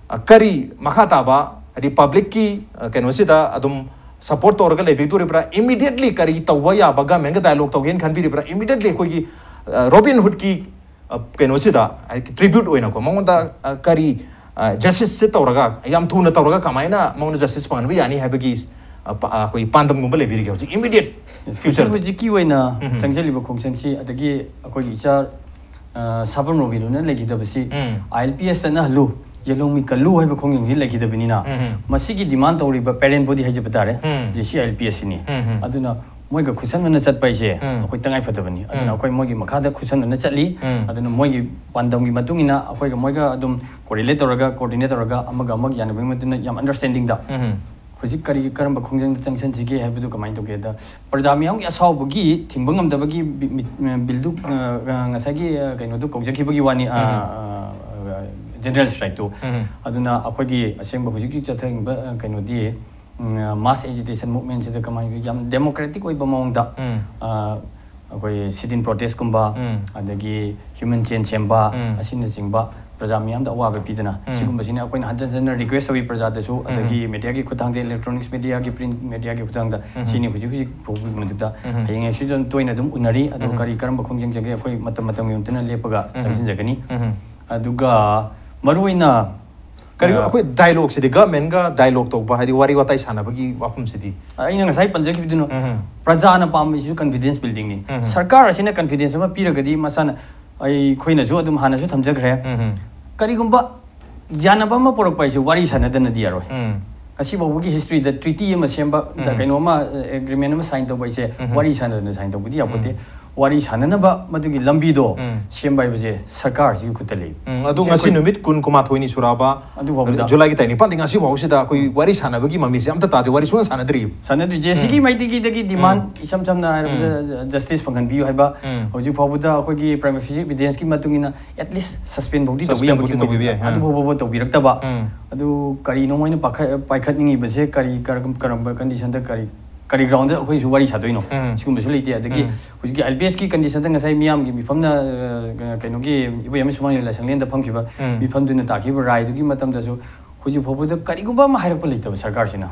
ꯑ, ꯀꯔꯤ ꯃꯈꯥ ꯇꯥꯕ, ꯍꯥꯏꯗꯤ ꯄꯕ꯭ꯂꯤꯛꯀꯤ, ꯑ, ꯀꯩꯅꯣꯁꯤꯗ ꯑꯗꯨꯝ ꯁꯄꯣꯔꯠ ꯇꯧꯔꯒ ꯂꯩꯕꯤꯗꯣꯔꯤꯕ꯭ꯔꯥ? ꯏꯃꯤꯗꯤꯌꯦꯠꯂꯤ ꯀꯔꯤ ꯇꯧꯕ ꯌꯥꯕ ꯒꯃꯦꯟꯒ ꯗꯥꯏꯂꯣꯛ ꯇꯧꯒꯦꯅ ꯈꯟꯕꯤꯔꯤꯕ꯭ꯔꯥ? ꯏꯃꯤꯗꯤꯌꯦꯠꯂꯤ ꯑꯩꯈꯣꯏꯒꯤ, ꯑ, ꯔꯣꯕꯤꯟ ꯍꯨꯗꯀꯤ, ꯑ, ꯀꯩꯅꯣꯁꯤꯗ, ꯍꯥꯏꯗꯤ ꯇ꯭ꯔꯤꯕ꯭ꯌꯨꯠ ꯑꯣꯏꯅꯀꯣ, ꯃꯉꯣꯟꯗ, ꯑ, ꯀꯔꯤ, ꯑ, ꯖꯁꯇꯤꯁꯁꯦ ꯇꯧꯔꯒ, ꯌꯥꯝ ꯊꯨꯅ ꯇꯧꯔꯒ ꯀꯃꯥꯏꯅ ꯃꯉꯣꯟꯗ ꯖꯁꯇꯤꯁ ꯐꯪꯍꯟꯕ ꯌꯥꯅꯤ ꯍꯥꯏꯕꯒꯤ, ꯑ, ꯄ-, ꯑ, ꯑꯩꯈꯣꯏꯒꯤ ꯄꯥꯟꯗꯝꯒꯨꯝꯕ ꯂꯩꯕꯤꯔꯤꯒꯦ ꯍꯧꯖꯤꯛ ꯏꯃꯤꯗꯤꯌꯦꯠ Yes, ꯐ꯭ꯌꯨꯆꯔꯗ? ꯍꯧꯖꯤꯛꯀꯤ ꯑꯣꯏꯅ ꯎꯝ꯫ ꯆꯪꯁꯤꯜꯂꯤꯕ ꯈꯣꯡꯆꯪꯁꯤ, ꯑꯗꯒꯤ ꯑꯩꯈꯣꯏꯒꯤ ꯏꯆꯥ, ꯑ, ꯁꯥꯄꯝ ꯔꯣꯕꯤꯟꯍꯨꯗꯅ ꯂꯩꯈꯤꯗꯕꯁꯤ, ꯎꯝ꯫ I L P S ꯆꯠꯅꯍꯜꯂꯨ, ꯌꯦꯜꯍꯧꯃꯤ ꯀꯜꯂꯨ ꯍꯥꯏꯕ ꯈꯣꯡꯖꯪꯁꯤ ꯂꯩꯈꯤꯗꯕꯅꯤꯅ, ꯎꯝ꯫ ꯃꯁꯤꯒꯤ ꯗꯤꯃꯥꯟ ꯇꯧꯔꯤꯕ ꯄꯦꯔꯦꯟ ꯕꯣꯗꯤ ꯍꯥꯏꯖꯕ ꯇꯥꯔꯦ, ꯎꯝ꯫ J C I L P S ꯁꯤꯅꯤ꯫ ꯎꯝ, ꯎꯝ꯫ ꯑꯗꯨꯅ ꯃꯣꯏꯒ ꯈꯨꯠꯁꯝꯅꯅ ꯆꯠꯄ ꯍꯥꯏꯁꯦ ꯎꯝ꯫ ꯑꯩꯈꯣꯏ ꯇꯉꯥꯏ ꯐꯗꯕꯅꯤ꯫ ꯑꯗꯨꯅ ꯎꯝ꯫ ꯑꯩꯈꯣꯏ ꯃꯣꯏꯒꯤ ꯃꯈꯥꯗ ꯈꯨꯠꯁꯝꯅꯅ ꯆꯠꯂꯤ꯫ ꯎꯝ꯫ ꯑꯗꯨꯅ ꯃꯣꯏꯒꯤ ꯄꯥꯟꯗꯝꯒꯤ ꯃꯇꯨꯡ ꯏꯟꯅ ꯑꯩꯈꯣꯏꯒ ꯃꯣꯏꯒ ꯑꯗꯨꯝ ꯀꯣꯔꯤꯂꯦꯠ ꯇꯧꯔꯒ, ꯀꯣꯑꯣꯔꯗꯤꯅꯦꯠ ꯇꯧꯔꯒ, ꯑꯃꯒ ꯑꯃꯒ ꯌꯥꯅꯕꯒꯤ ꯃꯇꯨꯡ ꯏꯟꯅ ꯌꯥꯝ ꯑꯟꯗꯔꯁ꯭ꯇꯦꯟꯗꯤꯡꯗ ꯎꯝ꯫ ꯍꯧꯖꯤꯛ ꯀꯔꯤ, ꯀꯔꯝꯕ ꯈꯣꯡꯖꯪꯗ ꯆꯪꯁꯤꯟꯁꯤꯒꯦ ꯍꯥꯏꯕꯗꯨ ꯀꯃꯥꯏꯅ ꯇꯧꯒꯦꯗ, ꯄ꯭ꯔꯖꯥ ꯃꯤꯌꯥꯝꯒꯤ ꯑꯁꯥꯎꯕꯒꯤ ꯊꯤꯡꯕ ꯉꯝꯗꯕꯒꯤ ꯕꯤ-, ꯃꯤ-, ꯑ, ꯕꯤꯜꯗꯨ, ꯑ, ꯑ, ꯉꯁꯥꯏꯒꯤ, ꯑ, ꯀꯩꯅꯣꯗꯨ ꯀꯧꯖꯈꯤꯕꯒꯤ ꯋꯥꯅꯤ, ꯑ, ꯑ, ꯑ, ꯖꯦꯅꯔꯦꯜ ꯁ꯭ꯇ꯭ꯔꯥꯏꯛꯇꯨ꯫ ꯑꯗꯨꯅ ꯑꯩꯈꯣꯏꯒꯤ ꯑꯁꯦꯡꯕ ꯍꯧꯖꯤꯛ ꯍꯧꯖꯤꯛ ꯆꯠꯊꯔꯤꯕ, ꯑ, ꯀꯩꯅꯣꯗꯤ, ꯎꯝ, ꯑ, ꯃꯥꯁ ꯑꯦꯖꯤꯇꯦꯁꯟ ꯃꯨꯚꯃꯦꯟꯁꯤꯗ ꯀꯃꯥꯏꯅ ꯌꯥꯝ ꯗꯦꯃꯣꯀ꯭ꯔꯦꯇꯤꯛ ꯑꯣꯏꯕ ꯃꯑꯣꯡꯗ, ꯑ, ꯑꯩꯈꯣꯏ ꯁꯤꯠ ꯏꯟ ꯄ꯭ꯔꯣꯇꯦꯁꯀꯨꯝꯕ, ꯑꯗꯒꯤ ꯍ꯭ꯌꯨꯃꯦꯟ ꯆꯦꯟ ꯁꯦꯝꯕ, ꯑꯁꯤꯅꯆꯤꯡꯕ ꯄ꯭ꯔꯖꯥ ꯃꯤꯌꯥꯝꯗ ꯑꯋꯥꯕ ꯄꯤꯗꯅ, ꯁꯤꯒꯨꯝꯕꯁꯤꯅ ꯑꯩꯈꯣꯏꯅ ꯍꯟꯖꯟ ꯍꯟꯖꯟꯅ ꯔꯤꯀ꯭ꯋꯦꯁ ꯇꯧꯏ ꯄ꯭ꯔꯖꯥꯗꯁꯨ, ꯑꯗꯒꯤ ꯃꯦꯗꯤꯌꯥꯒꯤ ꯈꯨꯠꯊꯥꯡꯗ, ꯏꯂꯦꯛꯇ꯭ꯔꯣꯅꯤꯛꯁ ꯃꯦꯗꯤꯌꯥꯒꯤ, ꯄ꯭ꯔꯤꯟꯠ ꯃꯦꯗꯤꯌꯥꯒꯤ ꯈꯨꯠꯊꯥꯡꯗ, ꯁꯤꯅꯤ ꯍꯧꯖꯤꯛ ꯍꯧꯖꯤꯛ ꯐꯥꯎꯕꯒꯤ ꯃꯊꯛꯇ꯫ ꯍꯌꯦꯡ ꯑꯩꯁꯨ ꯑꯗꯨꯝ ꯇꯣꯏꯅ ꯑꯗꯨꯝ ꯎꯅꯔꯤ, ꯑꯗꯣ ꯀꯔꯤ ꯀꯔꯝꯕ ꯈꯣꯡꯖꯪ ꯆꯪꯒꯦ ꯑꯩꯈꯣꯏ ꯃꯇꯝ ꯃꯇꯝꯒꯤ ꯃꯇꯨꯡ ꯏꯟꯅ ꯂꯦꯞꯄꯒ ꯆꯪꯁꯤꯟꯖꯒꯅꯤ꯫ ꯑꯗꯨꯒ ꯃꯔꯨꯑꯣꯏꯅ ꯀꯔꯤꯒꯨꯝꯕ ꯑ, ꯑꯩꯈꯣꯏ ꯗꯥꯏꯂꯣꯒꯁꯤꯗꯤ, ꯒꯚꯔꯟꯃꯦꯟꯒ ꯗꯥꯏꯂꯣꯒ ꯇꯧꯕ, ꯍꯥꯏꯗꯤ ꯋꯥꯔꯤ ꯋꯥꯇꯥꯏ ꯁꯥꯟꯅꯕꯒꯤ ꯋꯥꯐꯝꯁꯤꯗꯤ? ꯑꯩꯅ ꯉꯁꯥꯏ ꯄꯟꯖꯈꯤꯕꯗꯨꯅ, ꯄ꯭ꯔꯖꯥꯅ ꯄꯥꯝꯕꯁꯤꯁꯨ ꯀꯟꯐꯤꯗꯦꯟꯁ ꯕꯤꯜꯗꯤꯡꯅꯤ꯫ ꯁꯔꯀꯥꯔ ꯑꯁꯤꯅ ꯀꯟꯐꯤꯗꯦꯟꯁ ꯑꯃ ꯄꯤꯔꯒꯗꯤ ꯃꯁꯥꯅ, ꯑꯩꯈꯣꯏꯅꯁꯨ ꯑꯗꯨꯝ ꯍꯥꯟꯅꯁꯨ ꯊꯝꯖꯈ꯭ꯔꯦ, ꯀꯔꯤꯒꯨꯝꯕ ꯌꯥꯅꯕ ꯑꯃ ꯄꯨꯔꯛꯄ ꯍꯥꯏꯁꯦ ꯋꯥꯔꯤ ꯁꯥꯟꯅꯗꯅꯗꯤ ꯌꯥꯔꯣꯏ꯫ ꯉꯁꯤ ꯐꯥꯎꯕꯒꯤ ꯍꯤꯁꯇ꯭ꯔꯤꯗ ꯇ꯭ꯔꯤꯇꯤ ꯑꯃ ꯁꯦꯝꯕ, ꯀꯩꯅꯣ ꯑꯃ, ꯑꯦꯒ꯭ꯔꯤꯃꯦꯟ ꯑꯃ ꯁꯥꯏꯟ ꯇꯧꯕ ꯍꯥꯏꯁꯦ ꯋꯥꯔꯤ ꯁꯥꯟꯅꯗꯅ ꯁꯥꯏꯟ ꯇꯧꯕꯗꯤ ꯌꯥꯄꯣꯠꯇꯦ꯫ ꯋꯥꯔꯤ ꯁꯥꯟꯅꯅꯕ ꯃꯗꯨꯒꯤ ꯂꯝꯕꯤꯗꯣ ꯁꯦꯝꯕ ꯍꯥꯏꯕꯁꯦ ꯁꯔꯀꯥꯔꯁꯤꯒꯤ ꯈꯨꯠꯇ ꯂꯩ꯫ ꯎꯝ, ꯑꯗꯨ ꯁꯤ ꯉꯁꯤ ꯑꯩꯈꯣꯏ ꯅꯨꯃꯤꯠ ꯀꯨꯟ ꯀꯨꯟꯃꯥꯊꯣꯏꯅꯤ ꯁꯨꯔꯛꯑꯕ, ꯑꯗꯨ ꯐꯥꯎꯕꯗ ꯖꯨꯂꯥꯏꯒꯤ ꯇꯥꯔꯤꯛ ꯅꯤꯄꯥꯟꯗꯒꯤ ꯉꯁꯤ ꯐꯥꯎꯁꯤꯗ ꯑꯩꯈꯣꯏ ꯋꯥꯔꯤ ꯁꯥꯟꯅꯕꯒꯤ ꯃꯃꯤꯁꯦ ꯑꯝꯇ ꯇꯥꯗ꯭ꯔꯤ, ꯋꯥꯔꯤ ꯁꯨꯡꯁꯥ ꯁꯥꯟꯅꯗ꯭ꯔꯤꯕ꯫ ꯁꯥꯟꯅꯗ꯭ꯔꯤ꯫ ꯖꯦ ꯁꯤꯒꯤ ꯃꯥꯏꯀꯩꯗꯒꯤ ꯗꯤꯃꯥꯟ, ꯏꯁꯝ ꯁꯝꯅ ꯍꯥꯏꯔꯕꯗ, ꯖꯁꯇꯤꯁ ꯐꯪꯍꯟꯕꯤꯌꯨ ꯍꯥꯏꯕ, ꯍꯧꯖꯤꯛ ꯐꯥꯎꯕꯗ ꯑꯩꯈꯣꯏꯒꯤ ꯄ꯭ꯔꯥꯏꯃꯥ ꯐꯦꯁꯤ ꯑꯦꯚꯤꯗꯦꯟꯁꯀꯤ ꯃꯇꯨꯡ ꯏꯟꯅ ꯑꯦꯠꯂꯤꯁ ꯁꯁꯄꯦꯟ ꯐꯥꯎꯗꯤ ꯇꯧꯕ ꯁꯁꯄꯦꯟ ꯌꯥꯕꯒꯤ ꯐꯥꯎꯗꯤ ꯃꯑꯣꯡꯗ ꯇꯧꯕꯤꯕ ꯌꯥꯏ, ꯑꯗꯨ ꯐꯥꯎꯕ ꯇꯧꯕꯤꯔꯛꯇꯕ꯫ ꯑꯗꯨ ꯀꯔꯤꯅꯣ ꯃꯣꯏꯅ ꯄꯥꯈꯠ-, ꯄꯥꯏꯈꯠꯅꯤꯡꯉꯤꯕꯁꯦ ꯀꯔꯤ, ꯀꯔꯝ-, ꯀꯔꯝꯕ ꯀꯟꯗꯤꯁꯟꯗ ꯀꯔꯤ, ꯀꯔꯤ ꯒ꯭ꯔꯥꯎꯟꯗ ꯑꯩꯈꯣꯏꯁꯨ ꯋꯥꯔꯤ ꯁꯥꯗꯣꯏꯅꯣ? ꯁꯤꯒꯨꯝꯕꯁꯨ ꯂꯩꯇꯦ꯫ ꯑꯗꯒꯤ ꯍꯧꯖꯤꯛꯀꯤ ꯑꯥꯏ ꯄꯤ ꯑꯦꯁꯀꯤ ꯀꯟꯗꯤꯁꯟꯗ ꯉꯁꯥꯏ ꯃꯤꯌꯥꯝꯒꯤ ꯃꯤꯐꯝꯅ, ꯑ, ꯀꯩꯅꯣꯒꯤ ꯏꯕꯣꯌꯥꯝ ꯁꯨꯃꯥꯡꯂꯦꯟ ꯂꯥꯏꯁꯪꯂꯦꯟꯗ ꯐꯝꯈꯤꯕ ꯃꯤꯐꯝꯗꯨꯅ ꯇꯥꯈꯤꯕ ꯔꯥꯏꯗꯨꯒꯤ ꯃꯇꯝꯗꯁꯨ ꯍꯧꯖꯤꯛ ꯐꯥꯎꯕꯗ ꯀꯔꯤꯒꯨꯝꯕ ꯑꯃ ꯍꯥꯏꯔꯛꯄ ꯂꯩꯇꯕ ꯁꯔꯀꯥꯔꯁꯤꯅ꯫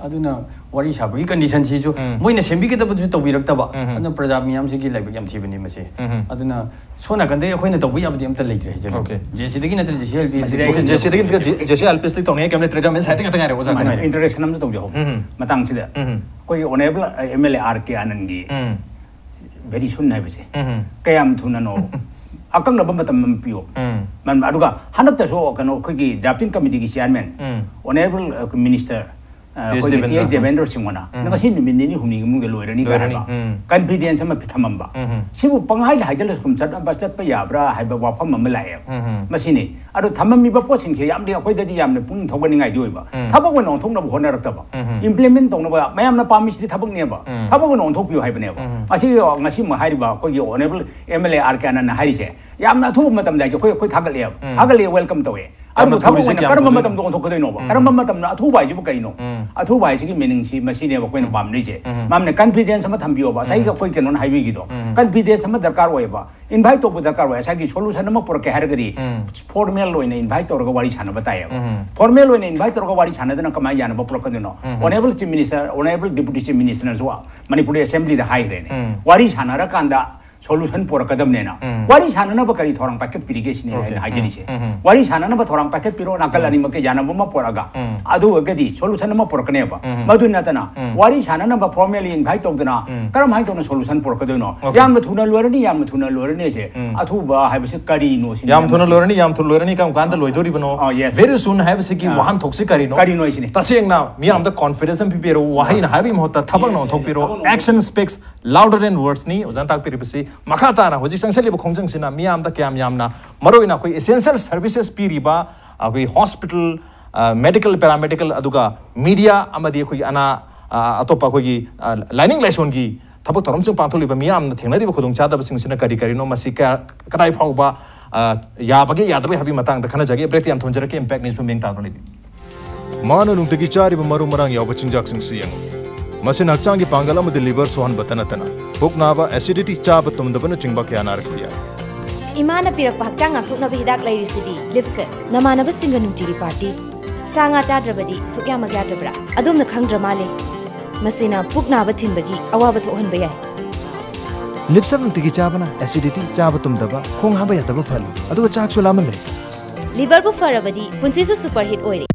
ꯑꯗꯨꯅ ꯋꯥꯔꯤ ꯁꯥꯕꯒꯤ ꯀꯟꯗꯤꯁꯟꯁꯤꯁꯨ ꯃꯣꯏꯅ ꯁꯦꯝꯕꯤꯒꯗꯕꯗꯨꯁꯨ ꯇꯧꯕꯤꯔꯛꯇꯕ꯫ ꯑꯗꯨꯅ ꯄ꯭ꯔꯖꯥ ꯃꯤꯌꯥꯝꯁꯤꯒꯤ ꯂꯥꯏꯕꯛ ꯌꯥꯝ ꯊꯤꯕꯅꯤ ꯃꯁꯤ꯫ ꯑꯗꯨꯅ ꯁꯣꯝ ꯅꯥꯀꯟꯗꯒꯤ ꯑꯩꯈꯣꯏꯅ ꯇꯧꯕ ꯌꯥꯕꯗꯤ ꯑꯝꯇ ꯂꯩꯇ꯭ꯔꯦ ꯍꯥꯏꯖꯔꯤ꯫ ꯑꯣꯀꯦ꯫ ꯖꯦ ꯁꯤꯗꯒꯤ ꯅꯠꯇ꯭ꯔ ꯖꯦ ꯁꯤ ꯑꯦꯜ ꯄꯤ ꯃꯁꯤꯗꯤ ꯑꯩ ꯖꯦ ꯁꯤꯗꯒꯤ ꯅꯠꯇ꯭ꯔ ꯖꯦ ꯁꯤ ꯑꯦꯜ ꯄꯤ ꯑꯦꯁꯇꯒꯤ ꯇꯧꯅꯤꯡꯉꯥꯏ ꯀꯩꯝ ꯂꯩꯇ꯭ꯔꯦ, ꯒꯚꯔꯟꯃꯦꯟ ꯁꯥꯏꯠꯇꯒꯤ ꯉꯥꯛꯇ ꯉꯥꯏꯔꯦ ꯑꯣꯖꯥ꯫ ꯃꯥꯅꯦ, ꯃꯥꯅꯦ꯫ ꯏꯟꯇꯔꯦꯛꯁꯟ ꯑꯃꯁꯨ ꯇꯧꯖꯍꯧ꯫ ꯃꯇꯥꯡꯁꯤꯗ ꯑꯩꯈꯣꯏꯒꯤ honourable M L A R K ꯑꯥꯅꯟꯒꯤ very soon ꯍꯥꯏꯕꯁꯦ ꯀꯌꯥꯝ ꯊꯨꯅꯅꯣ ꯑꯀꯛꯅꯕ ꯃꯇꯝ ꯑꯃ ꯄꯤꯌꯣ꯫ ꯃꯔꯝ ꯑꯗꯨꯒ ꯍꯟꯗꯛꯇꯁꯨ ꯀꯩꯅꯣ ꯑꯩꯈꯣꯏꯒꯤ ꯗ꯭ꯔꯥꯐꯇꯤꯡ ꯀꯃꯤꯇꯤꯒꯤ ꯆꯤꯌꯥꯔꯃꯦꯟ ꯑꯣꯅꯔꯦꯕꯜ ꯃꯤꯅꯤꯁꯇꯔ ꯑ, ꯇꯤ ꯑꯦꯁ ꯑꯩꯈꯣꯏꯒꯤ ꯇꯤ ꯑꯦꯁ ꯗꯦꯕꯦꯟꯗ꯭ꯔ꯫ ꯗꯦꯕꯦꯟꯗ꯭ꯔ ꯁꯤꯡꯍꯅ ꯎꯝ꯫ ꯉꯁꯤ ꯅꯨꯃꯤꯠ ꯅꯤꯅꯤ ꯍꯨꯝꯅꯤꯒꯤ ꯃꯅꯨꯡꯗ ꯂꯣꯏꯔꯅꯤ ꯂꯣꯏꯔꯅꯤ꯫ ꯀꯥꯏꯅ ꯎꯝ꯫ ꯀꯟꯐꯤꯗꯦꯟꯁ ꯑꯃ ꯊꯝꯃꯝꯕ꯫ ꯎꯝ꯫ ꯁꯤꯕꯨ ꯄꯪꯍꯥꯏꯗ ꯍꯥꯏꯖꯜꯂ ꯁꯨꯝ ꯆꯠꯅꯕ ꯆꯠꯄ ꯌꯥꯕ꯭ꯔꯥ ꯍꯥꯏꯕ ꯋꯥꯐꯝ ꯑꯃ ꯂꯥꯛꯑꯦꯕ꯫ ꯎꯝ꯫ ꯃꯁꯤꯅꯤ꯫ ꯑꯗꯣ ꯊꯝꯃꯝꯃꯤꯕ ꯄꯣꯠꯁꯤꯡꯁꯦ ꯌꯥꯝꯗꯤ ꯑꯩꯈꯣꯏꯗꯗꯤ ꯌꯥꯝꯅ ꯄꯨꯛꯅꯤꯡ ꯊꯧꯒꯠꯅꯤꯡꯉꯥꯏꯗꯤ ꯑꯣꯏꯕ꯫ ꯎꯝ꯫ ꯊꯕꯛ ꯑꯣꯏꯅ ꯑꯣꯟꯊꯣꯛꯅꯕ ꯍꯣꯠꯅꯔꯛꯇꯕ꯫ ꯎꯝ꯫ ꯏꯝꯄ꯭ꯂꯤꯃꯦꯟ ꯇꯧꯅꯕ ꯃꯌꯥꯝꯅ ꯄꯥꯝꯃꯤꯁꯤꯗꯤ ꯊꯕꯛꯅꯦꯕ꯫ ꯎꯝ꯫ ꯊꯕꯛ ꯑꯣꯏꯅ ꯑꯣꯟꯊꯣꯛꯄꯤꯌꯨ ꯍꯥꯏꯕꯅꯦꯕ꯫ ꯎꯝ꯫ ꯉꯁꯤ, ꯉꯁꯤꯃꯛ ꯍꯥꯏꯔꯤꯕ ꯑꯩꯈꯣꯏꯒꯤ honourable M L A R K ꯑꯅꯟꯅ ꯍꯥꯏꯔꯤꯁꯦ ꯌꯥꯝꯅ ꯑꯊꯨꯕ ꯃꯇꯝꯗ ꯍꯥꯏꯁꯦ ꯑꯩꯈꯣꯏ, ꯑꯩꯈꯣꯏ ꯊꯥꯒꯠꯂꯦꯕ꯫ ꯎꯝ꯫ ꯊꯥꯒꯠꯂꯦ, ꯋꯦꯜꯀꯝ ꯇꯧꯋꯦ꯫ ꯌꯥꯝꯅ ꯑꯗꯨꯕꯨ ꯊꯕꯛ ꯊꯨꯔꯤꯁꯦ ꯑꯣꯏꯅ ꯀꯌꯥꯝ ꯀꯔꯝꯕ ꯊꯨꯗꯣꯏꯅꯣ? ꯃꯇꯝꯗ ꯑꯣꯟꯊꯣꯛꯀꯗꯣꯏꯅꯣꯕ? ꯎꯝ꯫ ꯀꯔꯝꯕ ꯃꯇꯝꯗ ꯑꯊꯨꯕ ꯍꯥꯏꯁꯤꯕꯨ ꯀꯩꯅꯣ? ꯎꯝ꯫ ꯑꯊꯨꯕ ꯍꯥꯏꯁꯤꯒꯤ ꯃꯤꯅꯤꯡꯁꯤ ꯃꯁꯤꯅꯦꯕ ꯑꯩꯈꯣꯏꯅ ꯎꯝ꯫ ꯄꯥꯝꯅꯔꯤꯁꯦ꯫ ꯎꯝ꯫ ꯃꯥꯝꯅ ꯀꯟꯐꯤꯗꯦꯟꯁ ꯑꯃ ꯊꯝꯕꯤꯌꯣꯕ꯫ ꯉꯁꯥꯏꯒꯤ ꯎꯝ꯫ ꯑꯩꯈꯣꯏ ꯀꯩꯅꯣꯅ ꯍꯥꯏꯕꯤꯈꯤꯗꯣ꯫ ꯎꯝ꯫ ꯀꯟꯐꯤꯗꯦꯟꯁ ꯑꯃ ꯗꯔꯀꯥꯔ ꯑꯣꯏꯌꯦꯕ꯫ ꯏꯟꯚꯥꯏꯠ ꯇꯧꯕ ꯗꯔꯀꯥꯔ ꯑꯣꯏ꯫ ꯉꯁꯥꯏꯒꯤ ꯁꯣꯂꯨꯁꯟ ꯑꯃ ꯄꯨꯔꯛꯀꯦ ꯍꯥꯏꯔꯒꯗꯤ ꯎꯝ꯫ ꯐꯣꯔꯃꯦꯜ ꯑꯣꯏꯅ ꯏꯟꯚꯥꯏꯠ ꯇꯧꯔꯒ ꯋꯥꯔꯤ ꯁꯥꯟꯅꯕ ꯇꯥꯏꯌꯦꯕ꯫ ꯎꯝ꯫ ꯐꯣꯔꯃꯦꯜ ꯑꯣꯏꯅ ꯏꯟꯚꯥꯏꯠ ꯇꯧꯔꯒ ꯋꯥꯔꯤ ꯁꯥꯟꯅꯗꯅ ꯀꯃꯥꯏꯅ ꯌꯥꯅꯕ ꯄꯨꯔꯛꯀꯗꯣꯏꯅꯣ? ꯎꯝ꯫ Honourable chief minister, honourable deputy chief ꯃꯤꯅꯤꯁꯇꯔꯅꯁꯨ ꯃꯅꯤꯄꯨꯔꯒꯤ ꯑꯦꯁꯦꯝꯕ꯭ꯂꯤꯗ ꯍꯥꯏꯈ꯭ꯔꯦꯅꯦ꯫ ꯎꯝ꯫ ꯋꯥꯔꯤ ꯁꯥꯟꯅꯔꯀꯥꯟꯗ ꯁꯣꯂꯨꯁꯟ ꯄꯨꯔꯛꯀꯗꯕꯅꯦꯅ꯫ ꯎꯝ꯫ ꯋꯥꯔꯤ ꯁꯥꯟꯅꯅꯕ ꯀꯔꯤ ꯊꯧꯔꯥꯡ ꯄꯥꯏꯈꯠꯄꯤꯔꯤꯒꯦ ꯁꯤꯅꯦ ꯑꯣꯀꯦ꯫ ꯑꯩꯅ ꯍꯥꯏꯖꯔꯤꯁꯦ꯫ ꯎꯝ, ꯎꯝ, ꯎꯝ꯫ ꯋꯥꯔꯤ ꯁꯥꯟꯅꯅꯕ ꯊꯧꯔꯥꯡ ꯄꯥꯏꯈꯠꯄꯤꯔꯣ, ꯅꯥꯀꯜ ꯎꯝ꯫ ꯑꯅꯤꯃꯛꯀ ꯌꯥꯅꯕ ꯑꯃ ꯄꯨꯔꯛꯑꯒ꯫ ꯎꯝ꯫ ꯑꯗꯨ ꯑꯣꯏꯔꯒꯗꯤ ꯁꯣꯂꯨꯁꯟ ꯑꯃ ꯄꯨꯔꯛꯀꯅꯦꯕ꯫ ꯎꯝ꯫ ꯃꯗꯨ ꯅꯠꯇꯅ ꯎꯝ꯫ ꯋꯥꯔꯤ ꯁꯥꯟꯅꯅꯕ ꯐꯣꯔꯃꯦꯜꯂꯤ ꯏꯟꯚꯥꯏꯠ ꯇꯧꯗꯅ ꯎꯝ꯫ ꯀꯔꯝꯍꯥꯏꯅ ꯇꯧꯅ ꯁꯣꯂꯨꯁꯟ ꯄꯨꯔꯛꯀꯗꯣꯏꯅꯣ? ꯑꯣꯀꯦ꯫ ꯌꯥꯝꯅ ꯊꯨꯅ ꯂꯣꯏꯔꯅꯤ, ꯌꯥꯝꯅ ꯊꯨꯅ ꯂꯣꯏꯔꯅꯤ ꯁꯦ ꯎꯝ꯫ ꯑꯊꯨꯕ ꯍꯥꯏꯕꯁꯤ ꯀꯔꯤꯅꯣ ꯁꯤꯅꯤ ꯌꯥꯝ ꯊꯨꯅ ꯃꯁꯤ꯫ ꯂꯣꯏꯔꯅꯤ, ꯌꯥꯝ ꯊꯨꯅ ꯂꯣꯏꯔꯅꯤ, ꯀꯔꯝ ꯀꯥꯟꯗ ꯂꯣꯏꯗꯣꯔꯤꯕꯅꯣ? ꯑꯥ, ꯌꯦꯁ꯫ Very soon ꯍꯥꯏꯕꯁꯤꯒꯤ ꯑꯥ꯫ ꯋꯥꯍꯟꯊꯣꯛꯁꯤ ꯀꯔꯤꯅꯣ? ꯀꯔꯤꯅꯣ ꯁꯤꯅꯤ? ꯇꯁꯦꯡꯅ ꯃꯤꯌꯥꯝꯗ ꯀꯣꯟꯐꯤꯗꯦꯟꯁ ꯑꯃ ꯄꯤꯕꯤꯔꯛꯎ, ꯋꯥꯍꯩꯅ ꯍꯥꯏꯕꯒꯤ ꯃꯍꯨꯠꯇ ꯊꯕꯛꯅ ꯌꯦꯁ, ꯌꯦꯁ, ꯑꯣꯟꯊꯣꯛꯄꯤꯔꯣ꯫ ꯊꯕꯛꯅ ꯑꯣꯟꯊꯣꯛꯄꯤꯔꯣ꯫ Action speaks louder than words ꯅꯤ ꯑꯣꯖꯥꯅ ꯇꯥꯛꯄꯤꯔꯤꯕꯁꯤ꯫ ꯃꯈꯥ ꯇꯥꯅ ꯍꯧꯖꯤꯛ ꯆꯪꯁꯤꯜꯂꯤꯕ ꯈꯣꯡꯖꯪꯁꯤꯅ ꯃꯤꯌꯥꯝꯗ ꯀꯌꯥꯝ ꯌꯥꯝꯅ, ꯃꯔꯨꯑꯣꯏꯅ ꯑꯩꯈꯣꯏ essential services ꯄꯤꯔꯤꯕ ꯑꯩꯈꯣꯏ ꯍꯣꯁꯄꯤꯇꯥꯜ, ꯑ, ꯃꯦꯗꯤꯀꯦꯜ, ꯄꯦꯔꯥꯃꯦꯗꯤꯀꯦꯜ, ꯑꯗꯨꯒ ꯃꯤꯗꯤꯌꯥ ꯑꯃꯗꯤ ꯑꯩꯈꯣꯏꯒꯤ ꯑꯅꯥ, ꯑ, ꯑꯇꯣꯞꯄ ꯑꯩꯈꯣꯏꯒꯤ, ꯑ, ꯂꯥꯏꯅꯤꯡ ꯂꯥꯏꯁꯣꯟꯒꯤ ꯊꯕꯛ ꯊꯧꯔꯝꯁꯤꯡ ꯄꯥꯡꯊꯣꯛꯂꯤꯕ ꯃꯤꯌꯥꯝꯅ ꯊꯦꯡꯅꯔꯤꯕ ꯈꯨꯗꯣꯡꯆꯥꯗꯕꯁꯤꯡꯁꯤꯅ ꯀꯔꯤ ꯀꯔꯤꯅꯣ? ꯃꯁꯤ ꯀꯌꯥ, ꯀꯗꯥꯏ ꯐꯥꯎꯕ, ꯑ, ꯌꯥꯕꯒꯦ ꯌꯥꯗꯕꯒꯦ ꯍꯥꯏꯕꯒꯤ ꯃꯇꯥꯡꯗ ꯈꯟꯅꯖꯒꯦ꯫ ꯕ꯭ꯔꯦꯛꯇ ꯌꯥꯝ ꯊꯣꯟꯖꯔꯛꯀꯦ꯫ ꯏꯝꯄꯦꯛ ꯅ꯭ꯌꯨꯁꯄꯨ ꯃꯤꯡ ꯇꯥꯗꯨꯅ ꯂꯩꯕꯤꯌꯨ꯫ ꯃꯥꯅ ꯅꯨꯡꯇꯤꯒꯤ ꯆꯥꯔꯤꯕ ꯃꯔꯨ ꯃꯔꯥꯡ ꯌꯥꯎꯕ ꯆꯤꯟꯖꯥꯛꯁꯤꯡꯁꯤ ꯌꯦꯡꯉꯨ꯫ ꯃꯁꯤꯅ ꯍꯛꯆꯥꯡꯒꯤ ꯄꯥꯡꯒꯜ ꯑꯃꯗꯤ ꯂꯤꯚꯔ ꯁꯣꯛꯍꯟꯕꯇ ꯅꯠꯇꯅ ꯄꯨꯛ ꯅꯥꯕ, ꯑꯦꯁꯤꯗꯤꯇꯤ, ꯆꯥꯕ ꯇꯨꯝꯗꯕꯅꯆꯤꯡꯕ ꯀꯌꯥ ꯅꯥꯔꯛꯄ ꯌꯥꯏ꯫ ꯏꯃꯥꯅ ꯄꯤꯔꯛꯄ ꯍꯛꯆꯥꯡ ꯉꯥꯛꯊꯣꯛꯅꯕ ꯍꯤꯗꯥꯛ ꯂꯩꯔꯤꯁꯤꯗꯤ ꯂꯤꯞꯁꯦ꯫ ꯅꯃꯥꯟꯅꯕꯁꯤꯡꯒ ꯅꯨꯡꯇꯤꯒꯤ ꯄꯥꯔꯇꯤ꯫ ꯁꯥ ꯉꯥ ꯆꯥꯗ꯭ꯔꯕꯗꯤ ꯁꯨꯛꯌꯥꯃꯛ ꯌꯥꯗ꯭ꯔꯕ꯭ꯔꯥ? ꯑꯗꯣꯝꯅ ꯈꯪꯗ꯭ꯔ ꯃꯥꯜꯂꯦ꯫ ꯃꯁꯤꯅ ꯄꯨꯛ ꯅꯥꯕ ꯊꯤꯟꯕꯒꯤ ꯑꯋꯥꯕ ꯊꯣꯛꯍꯟꯕ ꯌꯥꯏ꯫ ꯂꯤꯞꯁꯞ ꯅꯨꯡꯇꯤꯒꯤ ꯆꯥꯕꯅ ꯑꯦꯁꯤꯗꯤꯇꯤ, ꯆꯥꯕ ꯇꯨꯝꯗꯕ, ꯈꯣꯡ ꯍꯥꯝꯕ ꯌꯥꯗꯕ ꯐꯍꯜꯂꯤ, ꯑꯗꯨꯒ ꯆꯥꯛꯁꯨ ꯂꯥꯝꯍꯜꯂꯦ꯫ ꯂꯤꯚꯔꯕꯨ ꯐꯔꯕꯗꯤ ꯄꯨꯟꯁꯤꯁꯨ ꯁꯨꯄꯔ ꯍꯤꯠ ꯑꯣꯏꯔꯦ꯫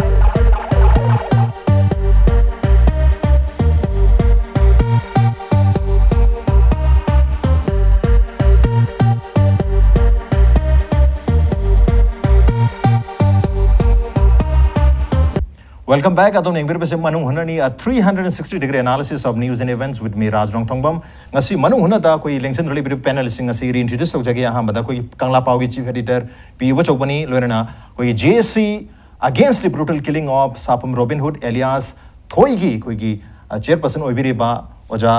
Welcome back. ꯑꯗꯣꯝꯅ ꯌꯦꯡꯕꯤꯔꯤꯕꯁꯤ ꯃꯅꯨꯡ ꯍꯨꯠꯅꯅꯤ, a three hundred sixty degree analysis of news and events with me, ꯔꯥꯖ ꯔꯣꯡꯊꯣꯡꯕꯝ꯫ ꯉꯁꯤ ꯃꯅꯨꯡ ꯍꯨꯠꯅꯗ ꯑꯩꯈꯣꯏ ꯂꯦꯡꯁꯤꯟꯗꯨꯅ ꯂꯩꯕꯤꯔꯤꯕ panelꯁꯤꯡ ꯑꯁꯤ reintroduce ꯇꯧꯖꯒꯦ꯫ ꯑꯍꯥꯟꯕꯗ ꯑꯩꯈꯣꯏꯒꯤ ꯀꯪꯂꯥ ꯄꯥꯎꯒꯤ chief editor ꯄꯤ ꯎꯕꯆꯧꯕꯅꯤ, ꯂꯣꯏꯅꯅ ꯑꯩꯈꯣꯏꯒꯤ J A C against the brutal killing of Sapam Robin Hood alias ꯊꯣꯏꯒꯤ ꯑꯩꯈꯣꯏꯒꯤ, ꯑ, chairperson ꯑꯣꯏꯕꯤꯔꯤꯕ ꯑꯣꯖꯥ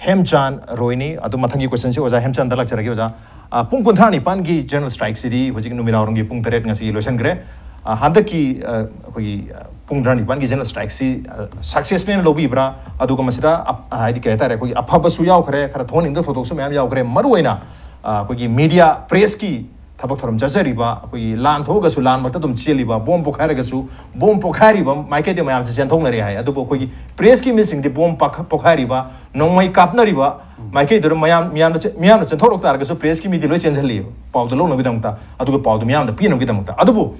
ꯍꯦꯝꯆꯥꯟ ꯔꯣꯏꯅꯤ꯫ ꯑꯗꯨ ꯃꯊꯪꯒꯤ questionꯁꯤ ꯑꯣꯖꯥ ꯍꯦꯝꯆꯥꯟꯗ ꯂꯥꯛꯆꯔꯒꯦ꯫ ꯑꯣꯖꯥ, ꯑ, ꯄꯨꯡ ꯀꯨꯟꯊ꯭ꯔꯥ ꯅꯤꯄꯥꯟꯒꯤ general strikeꯁꯤꯗꯤ ꯍꯧꯖꯤꯛ ꯅꯨꯃꯤꯗꯥꯡꯋꯥꯏꯔꯝꯒꯤ ꯄꯨꯡ ꯇꯔꯦꯠ ꯉꯁꯤ ꯂꯣꯏꯁꯤꯟꯈ꯭ꯔꯦ꯫ ꯑ, ꯍꯟꯗꯛꯀꯤ, ꯑ, ꯑꯩꯈꯣꯏꯒꯤ, ꯑ, ꯄꯨꯡ ꯇꯔꯥꯅꯤꯄꯥꯟꯒꯤ general strikeꯁꯤ, ꯑ, successꯅꯦꯅ ꯂꯧꯕꯤꯕ꯭ꯔꯥ? ꯑꯗꯨꯒ ꯃꯁꯤꯗ ꯑꯞ-, ꯍꯥꯏꯗꯤ ꯀꯩ ꯍꯥꯏꯇꯥꯔꯦ, ꯑꯩꯈꯣꯏꯒꯤ ꯑꯐꯕꯁꯨ ꯌꯥꯎꯈ꯭ꯔꯦ, ꯈꯔ ꯊꯣꯛꯍꯟꯅꯤꯡꯗꯕ ꯊꯧꯗꯣꯛꯁꯨ ꯃꯌꯥꯝ ꯌꯥꯎꯈ꯭ꯔꯦ꯫ ꯃꯔꯨꯑꯣꯏꯅ, ꯑ, ꯑꯩꯈꯣꯏꯒꯤ media, pressꯀꯤ ꯊꯕꯛ ꯊꯧꯔꯝ ꯆꯠꯆꯔꯤꯕ, ꯑꯩꯈꯣꯏꯒꯤ ꯂꯥꯟ ꯊꯣꯛꯑꯒꯁꯨ ꯂꯥꯟꯃꯛꯇ ꯑꯗꯨꯝ ꯆꯦꯜꯂꯤꯕ, bomb ꯄꯣꯈꯥꯏꯔꯒꯁꯨ bomb ꯄꯣꯈꯥꯏꯔꯤꯕ ꯃꯥꯏꯀꯩꯗ ꯃꯌꯥꯝꯁꯦ ꯆꯦꯟꯊꯣꯛꯅꯔꯦ ꯍꯥꯏ꯫ ꯑꯗꯨꯕꯨ ꯑꯩꯈꯣꯏꯒꯤ pressꯀꯤ ꯃꯤꯁꯤꯡꯗꯤ bomb ꯄꯥꯈ-, ꯄꯣꯈꯥꯏꯔꯤꯕ, ꯅꯣꯡꯃꯩ ꯀꯥꯞꯅꯔꯤꯕ ꯃꯥꯏꯀꯩꯗꯨꯗ ꯃꯌꯥꯝ, ꯃꯤꯌꯥꯝꯅ ꯆꯦ-, ꯃꯤꯌꯥꯝꯅ ꯆꯦꯟꯊꯣꯔꯛ ꯇꯥꯔꯒꯁꯨ pressꯀꯤ ꯃꯤꯗꯤ ꯂꯣꯏ ꯆꯦꯟꯁꯤꯜꯂꯤ ꯄꯥꯎꯗꯨ ꯂꯧꯅꯕꯒꯤꯗꯃꯛꯇ, ꯑꯗꯨꯒ ꯄꯥꯎꯗꯨ ꯃꯤꯌꯥꯝꯗ ꯄꯤꯅꯕꯒꯤꯗꯃꯛꯇ꯫ ꯑꯗꯨꯕꯨ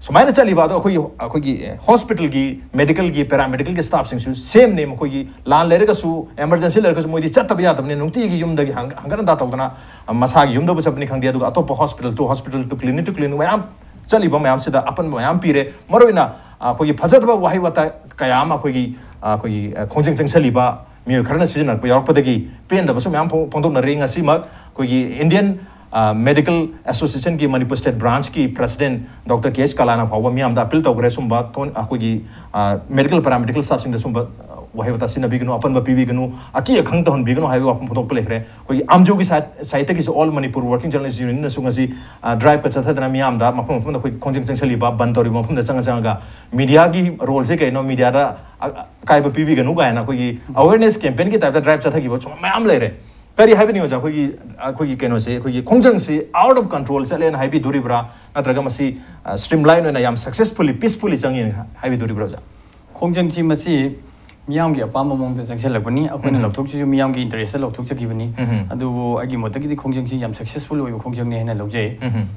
ꯁꯨꯃꯥꯏꯅ ꯆꯠꯂꯤꯕ ꯑꯗꯣ ꯑꯩꯈꯣꯏꯒꯤ, ꯑꯩꯈꯣꯏꯒꯤ hospitalꯒꯤ, medicalꯒꯤ, paramedicalꯒꯤ staffꯁꯤꯡꯁꯨ sameꯅꯦ꯫ ꯃꯈꯣꯏꯒꯤ ꯂꯥꯟ ꯂꯩꯔꯒꯁꯨ, emergency ꯂꯩꯔꯒꯁꯨ ꯃꯣꯏꯗꯤ ꯆꯠꯇꯕ ꯌꯥꯗꯕꯅꯤ꯫ ꯅꯨꯡꯇꯤꯒꯤ ꯌꯨꯝꯗꯒꯤ ꯍꯪ-, ꯍꯪꯒꯠ ꯍꯟꯗꯥ ꯇꯧꯗꯅ, ꯑ, ꯃꯁꯥꯒꯤ ꯌꯨꯝꯗꯕꯨ ꯆꯠꯄꯅꯤ ꯈꯪꯗꯦ, ꯑꯗꯨꯒ ꯑꯇꯣꯞꯄ hospital to hospital to clinic to clinic ꯃꯌꯥꯝ ꯆꯠꯂꯤꯕ ꯃꯌꯥꯝꯁꯤꯗ ꯑꯄꯟꯕ ꯃꯌꯥꯝ ꯄꯤꯔꯦ꯫ ꯃꯔꯨꯑꯣꯏꯅ, ꯑ, ꯑꯩꯈꯣꯏꯒꯤ ꯐꯖꯗꯕ ꯋꯥꯍꯩ ꯋꯥꯇꯥ ꯀꯌꯥ ꯑꯃ ꯑꯩꯈꯣꯏꯒꯤ, ꯑ, ꯑꯩꯈꯣꯏꯒꯤ, ꯑ, ꯈꯣꯡꯖꯪ ꯆꯪꯁꯜꯂꯤꯕ ꯃꯤꯑꯣꯏ ꯈꯔꯅ ꯁꯤꯖꯤꯟꯅꯔꯛꯄ ꯌꯥꯎꯔꯛꯄꯗꯒꯤ ꯄꯦꯟꯗꯕꯁꯨ ꯃꯌꯥꯝ ꯐꯣꯡ-, ꯐꯣꯡꯗꯣꯛꯅꯔꯤ꯫ ꯉꯁꯤꯃꯛ ꯑꯩꯈꯣꯏꯒꯤ Indian, ꯑ, Medical Associationꯒꯤ Manipur state branchꯀꯤ president Doctor K H ꯀꯂꯥꯅ ꯐꯥꯎꯕ ꯃꯤꯌꯥꯝꯗ appeal ꯇꯧꯈ꯭ꯔꯦ꯫ ꯁꯨꯝꯕ ꯊꯣꯟ-, ꯑꯩꯈꯣꯏꯒꯤ, ꯑ, medical paramedical staffꯁꯤꯡꯗ ꯁꯨꯝꯕ, ꯑ, ꯋꯥꯍꯩ ꯋꯥꯇꯥ ꯁꯤꯖꯤꯟꯅꯕꯤꯒꯅꯨ, ꯑꯄꯟꯕ ꯄꯤꯕꯤꯒꯅꯨ, ꯑꯀꯤ ꯑꯈꯪ ꯇꯧꯍꯟꯕꯤꯒꯅꯨ ꯍꯥꯏꯕ ꯋꯥꯐꯝ ꯐꯣꯡꯗꯣꯛꯄ ꯂꯩꯈ꯭ꯔꯦ꯫ ꯑꯩꯈꯣꯏꯒꯤ AMJOꯒꯤ side, sideꯇꯒꯤꯁꯨ, All Manipur Working Journalist Unionꯅꯁꯨ ꯉꯁꯤ, ꯑ, driveꯀ ꯆꯠꯊꯗꯅ ꯃꯤꯌꯥꯝꯗ ꯃꯐꯝ ꯃꯐꯝꯗ ꯑꯩꯈꯣꯏ ꯈꯣꯡꯖꯪ ꯆꯪꯁꯜꯂꯤꯕ, ꯕꯟ ꯇꯧꯔꯤꯕ ꯃꯐꯝꯗ ꯆꯪꯉ ꯆꯪꯉꯒ mediaꯒꯤ roleꯁꯦ ꯀꯩꯅꯣ, mediaꯗ ꯑ-, ꯑꯀꯥꯏꯕ ꯄꯤꯕꯤꯒꯅꯨ ꯀꯥꯏꯅ ꯑꯩꯈꯣꯏꯒꯤ awareness campaignꯒꯤ typeꯇ drive ꯆꯠꯊꯈꯤꯕ ꯁꯨꯝꯕ ꯃꯌꯥꯝ ꯂꯩꯔꯦ꯫ ꯀꯔꯤ ꯍꯥꯏꯕꯅꯤ ꯑꯣꯖꯥ? ꯑꯩꯈꯣꯏꯒꯤ, ꯑꯩꯈꯣꯏꯒꯤ ꯀꯩꯅꯣꯁꯦ, ꯑꯩꯈꯣꯏꯒꯤ ꯈꯣꯡꯖꯪꯁꯤ out of control ꯆꯠꯂꯦꯅ ꯍꯥꯏꯕꯤꯗꯣꯔꯤꯕ꯭ꯔꯥ, ꯅꯠꯇ꯭ꯔꯒ ꯃꯁꯤ, ꯑ, streamline ꯑꯣꯏꯅ ꯌꯥꯝ successfully, peacefully ꯆꯪꯉꯦꯅ ꯍꯥꯏꯕꯤꯗꯣꯔꯤꯕ꯭ꯔꯥ ꯑꯣꯖꯥ? ꯈꯣꯡꯖꯪꯁꯤ ꯃꯁꯤ ꯃꯤꯌꯥꯝꯒꯤ ꯑꯄꯥꯝꯕ ꯃꯑꯣꯡꯗ ꯆꯪꯁꯤꯜꯂꯛꯄꯅꯤ꯫ ꯑꯩꯈꯣꯏꯅ ꯎꯝ꯫ ꯂꯧꯊꯣꯛꯁꯤꯁꯨ ꯃꯤꯌꯥꯝꯒꯤ interestꯇ ꯂꯧꯊꯣꯛꯆꯈꯤꯕꯅꯤ꯫ ꯎꯝ꯫ ꯑꯗꯨꯕꯨ ꯑꯩꯒꯤ ꯃꯣꯠꯇꯒꯤꯗꯤ ꯈꯣꯡꯖꯪꯁꯤ ꯌꯥꯝ successful ꯑꯣꯏꯕ ꯈꯣꯡꯖꯪꯅꯤ ꯍꯥꯏꯅ ꯂꯧꯖꯩ꯫ ꯎꯝ꯫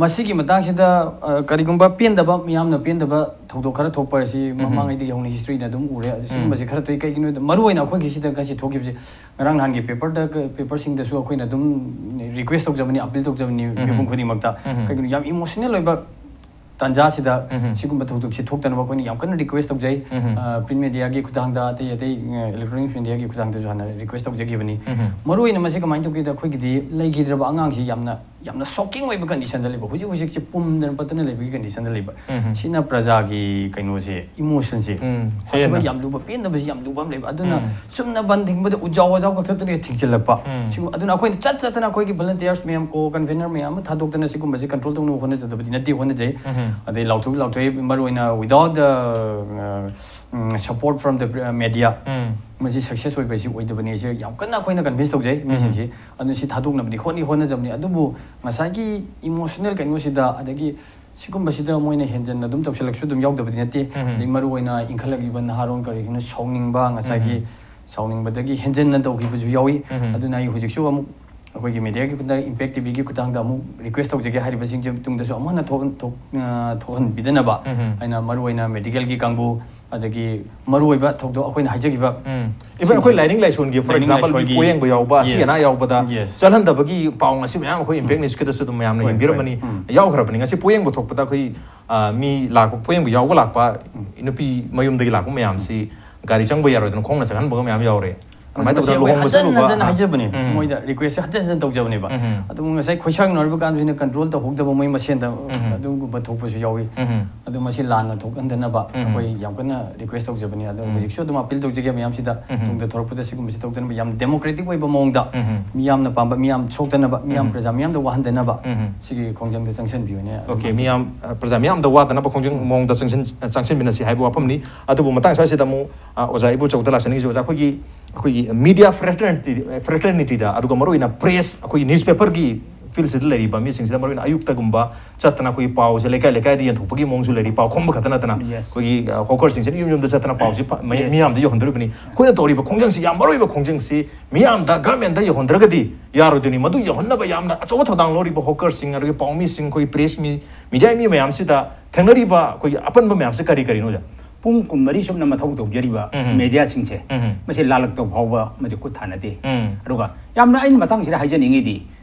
ꯃꯁꯤꯒꯤ ꯃꯇꯥꯡꯁꯤꯗ, ꯑ, ꯀꯔꯤꯒꯨꯝꯕ ꯄꯦꯟꯗꯕ, ꯃꯤꯌꯥꯝꯅ ꯄꯦꯟꯗꯕ ꯊꯧꯗꯣꯛ ꯈꯔ ꯊꯣꯛꯄ ꯑꯁꯤ ꯎꯝ꯫ ꯃꯃꯥꯡꯉꯩꯗꯒꯤ ꯍꯧꯅ historyꯅ ꯑꯗꯨꯝ ꯎꯔꯦ꯫ ꯑꯗꯨ ꯎꯝ꯫ ꯁꯤꯒꯨꯝꯕꯁꯤ ꯈꯔ ꯊꯣꯛꯏ꯫ ꯀꯩꯒꯤꯅꯣꯗ ꯃꯔꯨꯑꯣꯏꯅ ꯑꯩꯈꯣꯏꯒꯤ ꯁꯤꯗ ꯉꯁꯤ ꯊꯣꯛꯈꯤꯕꯁꯦ, ꯉꯔꯥꯡ ꯅꯍꯥꯟꯒꯤ paperꯗ, paperꯁꯤꯡꯗꯁꯨ ꯑꯩꯈꯣꯏꯅ ꯑꯗꯨꯝ request ꯇꯧꯖꯕꯅꯤ, appeal ꯇꯧꯖꯕꯅꯤ ꯎꯝ꯫ ꯃꯤꯄꯨꯝ ꯈꯨꯗꯤꯡꯃꯛꯇ꯫ ꯎꯝ꯫ ꯀꯩꯒꯤꯅꯣ, ꯌꯥꯝ emotional ꯑꯣꯏꯕ ꯇꯥꯟꯖꯥꯁꯤꯗ ꯁꯤꯒꯨꯝꯕ ꯊꯧꯗꯣꯛꯁꯤ ꯊꯣꯛꯇꯅꯕ ꯑꯩꯈꯣꯏꯅ ꯌꯥꯝ ꯀꯟꯅ ꯔꯤꯀ꯭ꯋꯦꯁ ꯇꯧꯖꯩ꯫ ꯄ꯭ꯔꯤꯟ ꯃꯦꯗꯤꯌꯥꯒꯤ ꯈꯨꯠꯊꯥꯡꯗ, ꯑꯇꯩ ꯑꯇꯩ ꯏꯂꯦꯛꯇ꯭ꯔꯣꯅꯤꯛ ꯃꯦꯗꯤꯌꯥꯒꯤ ꯈꯨꯠꯊꯥꯡꯗꯁꯨ ꯍꯥꯟꯅ ꯔꯤꯀ꯭ꯋꯦꯁ ꯇꯧꯖꯈꯤꯕꯅꯤ꯫ ꯃꯔꯨꯑꯣꯏꯅ ꯃꯁꯤ ꯀꯃꯥꯏꯅ ꯇꯧꯒꯦꯗ, ꯑꯩꯈꯣꯏꯒꯤꯗꯤ ꯂꯩꯈꯤꯗ꯭ꯔꯕ ꯑꯉꯥꯡꯁꯤ ꯌꯥꯝꯅ, ꯌꯥꯝꯅ ꯁꯣꯛꯀꯤꯡ ꯑꯣꯏꯕ ꯀꯟꯗꯤꯁꯟꯗ ꯂꯩꯕ, ꯍꯧꯖꯤꯛ ꯍꯧꯖꯤꯛꯁꯦ ꯄꯨꯝꯗꯅ ꯄꯠꯇꯅ ꯂꯩꯕꯒꯤ ꯀꯟꯗꯤꯁꯟꯗ ꯂꯩꯕ꯫ ꯁꯤꯅ ꯄ꯭ꯔꯖꯥꯒꯤ ꯀꯩꯅꯣꯁꯦ, ꯏꯃꯣꯁꯟꯁꯦ ꯍꯥꯏꯕ ꯍꯦꯟꯅ꯫ ꯌꯥꯝ ꯂꯨꯕ, ꯄꯦꯟꯗꯕꯁꯤ ꯌꯥꯝ ꯂꯨꯕ ꯑꯃ ꯂꯩꯕ꯫ ꯑꯗꯨꯅ ꯆꯨꯝꯅ ꯕꯟ ꯊꯤꯡꯕꯗ ꯎꯖꯥꯎ ꯋꯥꯖꯥꯎ ꯀꯛꯊꯠꯇꯅ ꯊꯤꯡꯖꯤꯜꯂꯛꯄ꯫ ꯁꯤꯒꯨꯝꯕ, ꯑꯗꯨꯅ ꯑꯩꯈꯣꯏꯅ ꯆꯠ ꯆꯠꯇꯅ ꯑꯩꯈꯣꯏꯒꯤ ꯚꯣꯂꯟꯇꯤꯌꯔꯁ ꯃꯌꯥꯝ, ꯀꯣ ꯀꯟꯚꯦꯅꯔ ꯃꯌꯥꯝ ꯑꯃ ꯊꯥꯗꯣꯛꯇꯅ ꯁꯤꯒꯨꯝꯕꯁꯤ ꯀꯟꯇ꯭ꯔꯣꯜ ꯇꯧꯅꯕ ꯍꯣꯠꯅꯖꯗꯕꯗꯤ ꯅꯠꯇꯦ, ꯍꯣꯠꯅꯖꯩ꯫ ꯑꯗꯩ ꯂꯥꯎꯊꯣꯛ ꯂꯥꯎꯊꯣꯛꯏ, ꯃꯔꯨꯑꯣꯏꯅ without the, uh, um, support from the media, ꯃꯁꯤ ꯁꯛꯁꯦꯁ ꯑꯣꯏꯕ ꯍꯥꯏꯁꯤ ꯑꯣꯏꯗꯕꯅꯤ꯫ ꯁꯤ ꯌꯥꯝ ꯀꯟꯅ ꯑꯩꯈꯣꯏꯅ ꯀꯟꯚꯤꯟꯁ ꯇꯧꯖꯩ ꯃꯤꯁꯤꯡꯁꯤ꯫ ꯑꯗꯨꯅ ꯁꯤ ꯊꯥꯗꯣꯛꯅꯕꯗꯤ ꯍꯣꯠꯅꯤ ꯍꯣꯠꯅꯖꯕꯅꯤ꯫ ꯑꯗꯨꯕꯨ ꯉꯁꯥꯏꯒꯤ ꯏꯃꯣꯁꯅꯦꯜ ꯀꯩꯅꯣꯁꯤꯗ, ꯑꯗꯒꯤ ꯁꯤꯒꯨꯝꯕꯁꯤꯗ ꯃꯣꯏꯅ ꯍꯦꯟꯖꯟꯅ ꯑꯗꯨꯝ ꯇꯧꯁꯤꯜꯂꯛꯁꯨ ꯑꯗꯨꯝ ꯌꯥꯎꯗꯕꯗꯤ ꯅꯠꯇꯦ꯫ ꯑꯗꯩ ꯃꯔꯨꯑꯣꯏꯅ ꯏꯟꯈꯠꯂꯛꯂꯤꯕ ꯅꯍꯥꯔꯣꯟ ꯀꯔꯤꯁꯤꯡꯅ ꯁꯥꯎꯅꯤꯡꯕ, ꯉꯁꯥꯏꯒꯤ ꯁꯥꯎꯅꯤꯡꯕꯗꯒꯤ ꯍꯦꯟꯖꯟꯅ ꯇꯧꯈꯤꯕꯁꯨ ꯌꯥꯎꯏ꯫ ꯑꯗꯨꯅ ꯑꯩ ꯍꯧꯖꯤꯛꯁꯨ ꯑꯃꯨꯛ ꯑꯩꯈꯣꯏꯒꯤ ꯃꯦꯗꯤꯌꯥꯒꯤ ꯈꯨꯠꯇ, ꯏꯝꯄꯦꯛ ꯇꯤꯚꯤꯒꯤ ꯈꯨꯠꯊꯥꯡꯗ ꯑꯃꯨꯛ ꯔꯤꯀ꯭ꯋꯦꯁ ꯇꯧꯖꯒꯦ, ꯍꯥꯏꯔꯤꯕꯁꯤꯡꯁꯤ ꯇꯨꯡꯗꯁꯨ ꯑꯃꯨꯛ ꯍꯟꯅ ꯊꯣꯛ-, ꯊꯣꯛ-, ꯑ, ꯊꯣꯛꯍꯟꯕꯤꯗꯅꯕ ꯍꯥꯏꯅ ꯃꯔꯨꯑꯣꯏꯅ ꯃꯦꯗꯤꯀꯦꯜꯒꯤ ꯀꯥꯡꯕꯨ, ꯑꯗꯒꯤ ꯃꯔꯨꯑꯣꯏꯕ ꯊꯧꯗꯣꯛ ꯑꯩꯈꯣꯏꯅ ꯍꯥꯏꯖꯈꯤꯕ ꯏꯚꯟ ꯑꯩꯈꯣꯏ ꯂꯥꯏꯅꯤꯡ ꯂꯥꯏꯁꯣꯟꯒꯤ, ꯐꯣꯔ ꯑꯦꯛꯖꯥꯝꯄꯜ, ꯃꯤ ꯄꯣꯌꯦꯡꯕ ꯌꯥꯎꯕ, ꯑꯁꯤ ꯑꯅꯥ ꯌꯥꯎꯕꯗ ꯆꯠꯍꯟꯗꯕꯒꯤ ꯄꯥꯎ ꯉꯁꯤ ꯃꯌꯥꯝ ꯑꯩꯈꯣꯏ ꯏꯝꯄꯦꯛ ꯅ꯭ꯌꯨꯁꯀꯤꯗꯁꯨ ꯑꯗꯨꯝ ꯃꯌꯥꯝꯅ ꯌꯦꯡꯕꯤꯔꯝꯃꯅꯤ꯫ ꯌꯥꯎꯈ꯭ꯔꯕꯅꯤ꯫ ꯉꯁꯤ ꯄꯣꯌꯦꯡꯕ ꯊꯣꯛꯄꯗ ꯑꯩꯈꯣꯏ, ꯑ, ꯃꯤ ꯂꯥꯛꯄ, ꯄꯣꯌꯦꯡꯕ ꯌꯥꯎꯕ ꯂꯥꯛꯄ ꯅꯨꯄꯤ ꯃꯌꯨꯝꯗꯒꯤ ꯂꯥꯛꯄ ꯃꯌꯥꯝꯁꯤ ꯒꯥꯔꯤ ꯆꯪꯕ ꯌꯥꯔꯣꯏꯗꯅ ꯈꯣꯡꯅ ꯆꯪꯍꯟꯕꯒ ꯃꯌꯥꯝ ꯌꯥꯎꯔꯦ꯫ ꯑꯗꯨꯃꯥꯏꯅ ꯃꯁꯤ ꯇꯧꯗꯅ ꯑꯩꯈꯣꯏ ꯂꯨꯍꯣꯡꯕ ꯍꯟꯖꯟ ꯆꯠꯂꯨꯕ, ꯍꯟꯖꯟ ꯑ, ꯍꯥꯏꯖꯕꯅꯦ꯫ ꯃꯣꯏꯗ ꯔꯤꯀ꯭ꯋꯦꯁꯁꯦ ꯍꯟꯖꯟ ꯍꯟꯖꯟ ꯇꯧꯖꯕꯅꯦꯕ꯫ ꯑꯗꯨꯕꯨ ꯉꯁꯥꯏ ꯈꯣꯏꯁꯥꯎꯅꯔꯤꯕ ꯀꯥꯟꯗ ꯍꯦꯟꯅ ꯀꯟꯇ꯭ꯔꯣꯜ ꯇꯧꯍꯧꯗꯕ ꯃꯣꯏ ꯃꯁꯦꯟꯗ ꯑꯗꯨꯒꯨꯝꯕ ꯊꯣꯛꯄꯁꯨ ꯌꯥꯎꯏ꯫ ꯑꯗꯨ ꯃꯁꯤ ꯂꯥꯟꯅ ꯊꯣꯛꯍꯟꯗꯅꯕ ꯑꯩꯈꯣꯏ ꯌꯥꯝ ꯀꯟꯅ ꯔꯤꯀ꯭ꯋꯦꯁ ꯇꯧꯖꯕꯅꯤ꯫ ꯑꯗꯣ ꯍꯧꯖꯤꯛꯁꯨ ꯑꯗꯨꯝ ꯑꯄꯤꯜ ꯇꯧꯖꯒꯦ ꯃꯌꯥꯝꯁꯤꯗ, ꯇꯨꯡꯗ ꯊꯣꯔꯛꯄꯗ ꯁꯤꯒꯨꯝꯕꯁꯤ ꯇꯧꯗꯅꯕ ꯌꯥꯝ ꯗꯦꯃꯣꯀ꯭ꯔꯦꯇꯤꯛ ꯑꯣꯏꯕ ꯃꯑꯣꯡꯗ, ꯃꯤꯌꯥꯝꯅ ꯄꯥꯝꯕ, ꯃꯤꯌꯥꯝ ꯁꯣꯛꯇꯅꯕ, ꯃꯤꯌꯥꯝ, ꯄ꯭ꯔꯖꯥ ꯃꯤꯌꯥꯝꯗ ꯋꯥꯍꯟꯗꯅꯕ ꯁꯤꯒꯤ ꯈꯣꯡꯖꯪꯗ ꯆꯪꯁꯤꯟꯕꯤꯌꯨꯅꯦ꯫ ꯑꯣꯀꯦ, ꯃꯤꯌꯥꯝ, ꯑ, ꯄ꯭ꯔꯖꯥ ꯃꯤꯌꯥꯝꯗ ꯋꯥꯗꯅꯕ ꯈꯣꯡꯖꯪ ꯃꯑꯣꯡꯗ ꯆꯪꯁꯤꯟ-, ꯆꯪꯁꯤꯟꯃꯤꯟꯅꯁꯤ ꯍꯥꯏꯕ ꯋꯥꯐꯝꯅꯤ꯫ ꯑꯗꯨꯕꯨ ꯃꯇꯥꯡ ꯑꯁꯤꯗ ꯑꯃꯨꯛ, ꯑ, ꯑꯣꯖꯥ ꯏꯕꯣꯆꯧꯗ ꯂꯥꯛꯆꯅꯤꯡꯉꯤꯁꯤ, ꯑꯣꯖꯥ, ꯑꯩꯈꯣꯏꯒꯤ, ꯑꯩꯈꯣꯏꯒꯤ ꯃꯤꯗꯤꯌꯥ ꯐ꯭ꯔꯦꯇꯔꯅꯤꯇꯤ, ꯐ꯭ꯔꯦꯇꯔꯅꯤꯇꯤꯗ, ꯑꯗꯨꯒ ꯃꯔꯨꯑꯣꯏꯅ ꯄ꯭ꯔꯦꯁ, ꯑꯩꯈꯣꯏꯒꯤ ꯅ꯭ꯌꯨꯁꯄꯦꯄꯔꯒꯤ ꯐꯤꯜꯁꯤꯗ ꯂꯩꯔꯤꯕ ꯃꯤꯁꯤꯡꯁꯤꯗ ꯃꯔꯨꯑꯣꯏꯅ ꯑꯌꯨꯛꯇꯒꯨꯝꯕ ꯆꯠꯇꯅ ꯑꯩꯈꯣꯏꯒꯤ ꯄꯥꯎꯁꯦ ꯂꯩꯀꯥꯏ ꯂꯩꯀꯥꯏꯗ ꯌꯦꯟꯊꯣꯛꯄꯒꯤ ꯃꯑꯣꯡꯁꯨ ꯂꯩꯔꯤ, ꯄꯥꯎ ꯈꯣꯝꯕ ꯈꯛꯇ ꯅꯠꯇꯅ꯫ Yes. ꯑꯩꯈꯣꯏꯒꯤ, ꯑ, ꯍꯣꯀꯔꯁꯤꯡꯁꯤꯅ ꯌꯨꯝ ꯌꯨꯝꯗ ꯆꯠꯇꯅ ꯄꯥꯎꯁꯤ ꯐ-, ꯃꯤ-, Yes. ꯃꯤꯌꯥꯝꯗ ꯌꯧꯍꯟꯗꯣꯔꯤꯕꯅꯤ꯫ ꯑꯩꯈꯣꯏꯅ ꯇꯧꯔꯤꯕ ꯈꯣꯡꯖꯪꯁꯤ, ꯌꯥꯝ ꯃꯔꯨꯑꯣꯏꯕ ꯈꯣꯡꯖꯪꯁꯤ ꯃꯤꯌꯥꯝꯗ, ꯒꯃꯦꯟꯗ ꯌꯧꯍꯟꯗ꯭ꯔꯒꯗꯤ ꯌꯥꯔꯣꯏꯗꯣꯏꯅꯤ꯫ ꯃꯗꯨ ꯌꯧꯍꯟꯅꯕ ꯌꯥꯝꯅ ꯑꯆꯧꯕ ꯊꯧꯗꯥꯡ ꯂꯧꯔꯤꯕ ꯍꯣꯀꯔꯁꯤꯡ, ꯑꯗꯨꯒ ꯄꯥꯎꯃꯤꯁꯤꯡ, ꯑꯩꯈꯣꯏꯒꯤ ꯄ꯭ꯔꯦꯁ ꯃꯤ-, ꯃꯤꯗꯤꯌꯥ ꯃꯤ ꯃꯌꯥꯝꯁꯤꯗ ꯊꯦꯡꯅꯔꯤꯕ ꯑꯩꯈꯣꯏꯒꯤ ꯑꯄꯟꯕ ꯃꯌꯥꯝꯁꯦ ꯀꯔꯤ ꯀꯔꯤꯅꯣ, ꯑꯣꯖꯥ? ꯄꯨꯡ ꯀꯨꯟꯃꯔꯤ ꯆꯨꯞꯅ ꯃꯊꯧ ꯇꯧꯖꯔꯤꯕ ꯎꯝ꯫ ꯃꯦꯗꯤꯌꯥꯁꯤꯡꯁꯦ, ꯎꯝ꯫ ꯃꯁꯤ ꯂꯥꯜꯂꯛꯇꯕ ꯐꯥꯎꯕ ꯃꯁꯤ ꯈꯨꯠ ꯊꯥꯅꯗꯦ꯫ ꯎꯝ꯫ ꯑꯗꯨꯒ ꯌꯥꯝꯅ ꯑꯩꯅ ꯃꯇꯥꯡꯁꯤꯗ ꯍꯥꯏꯖꯅꯤꯡꯉꯤꯗꯤ,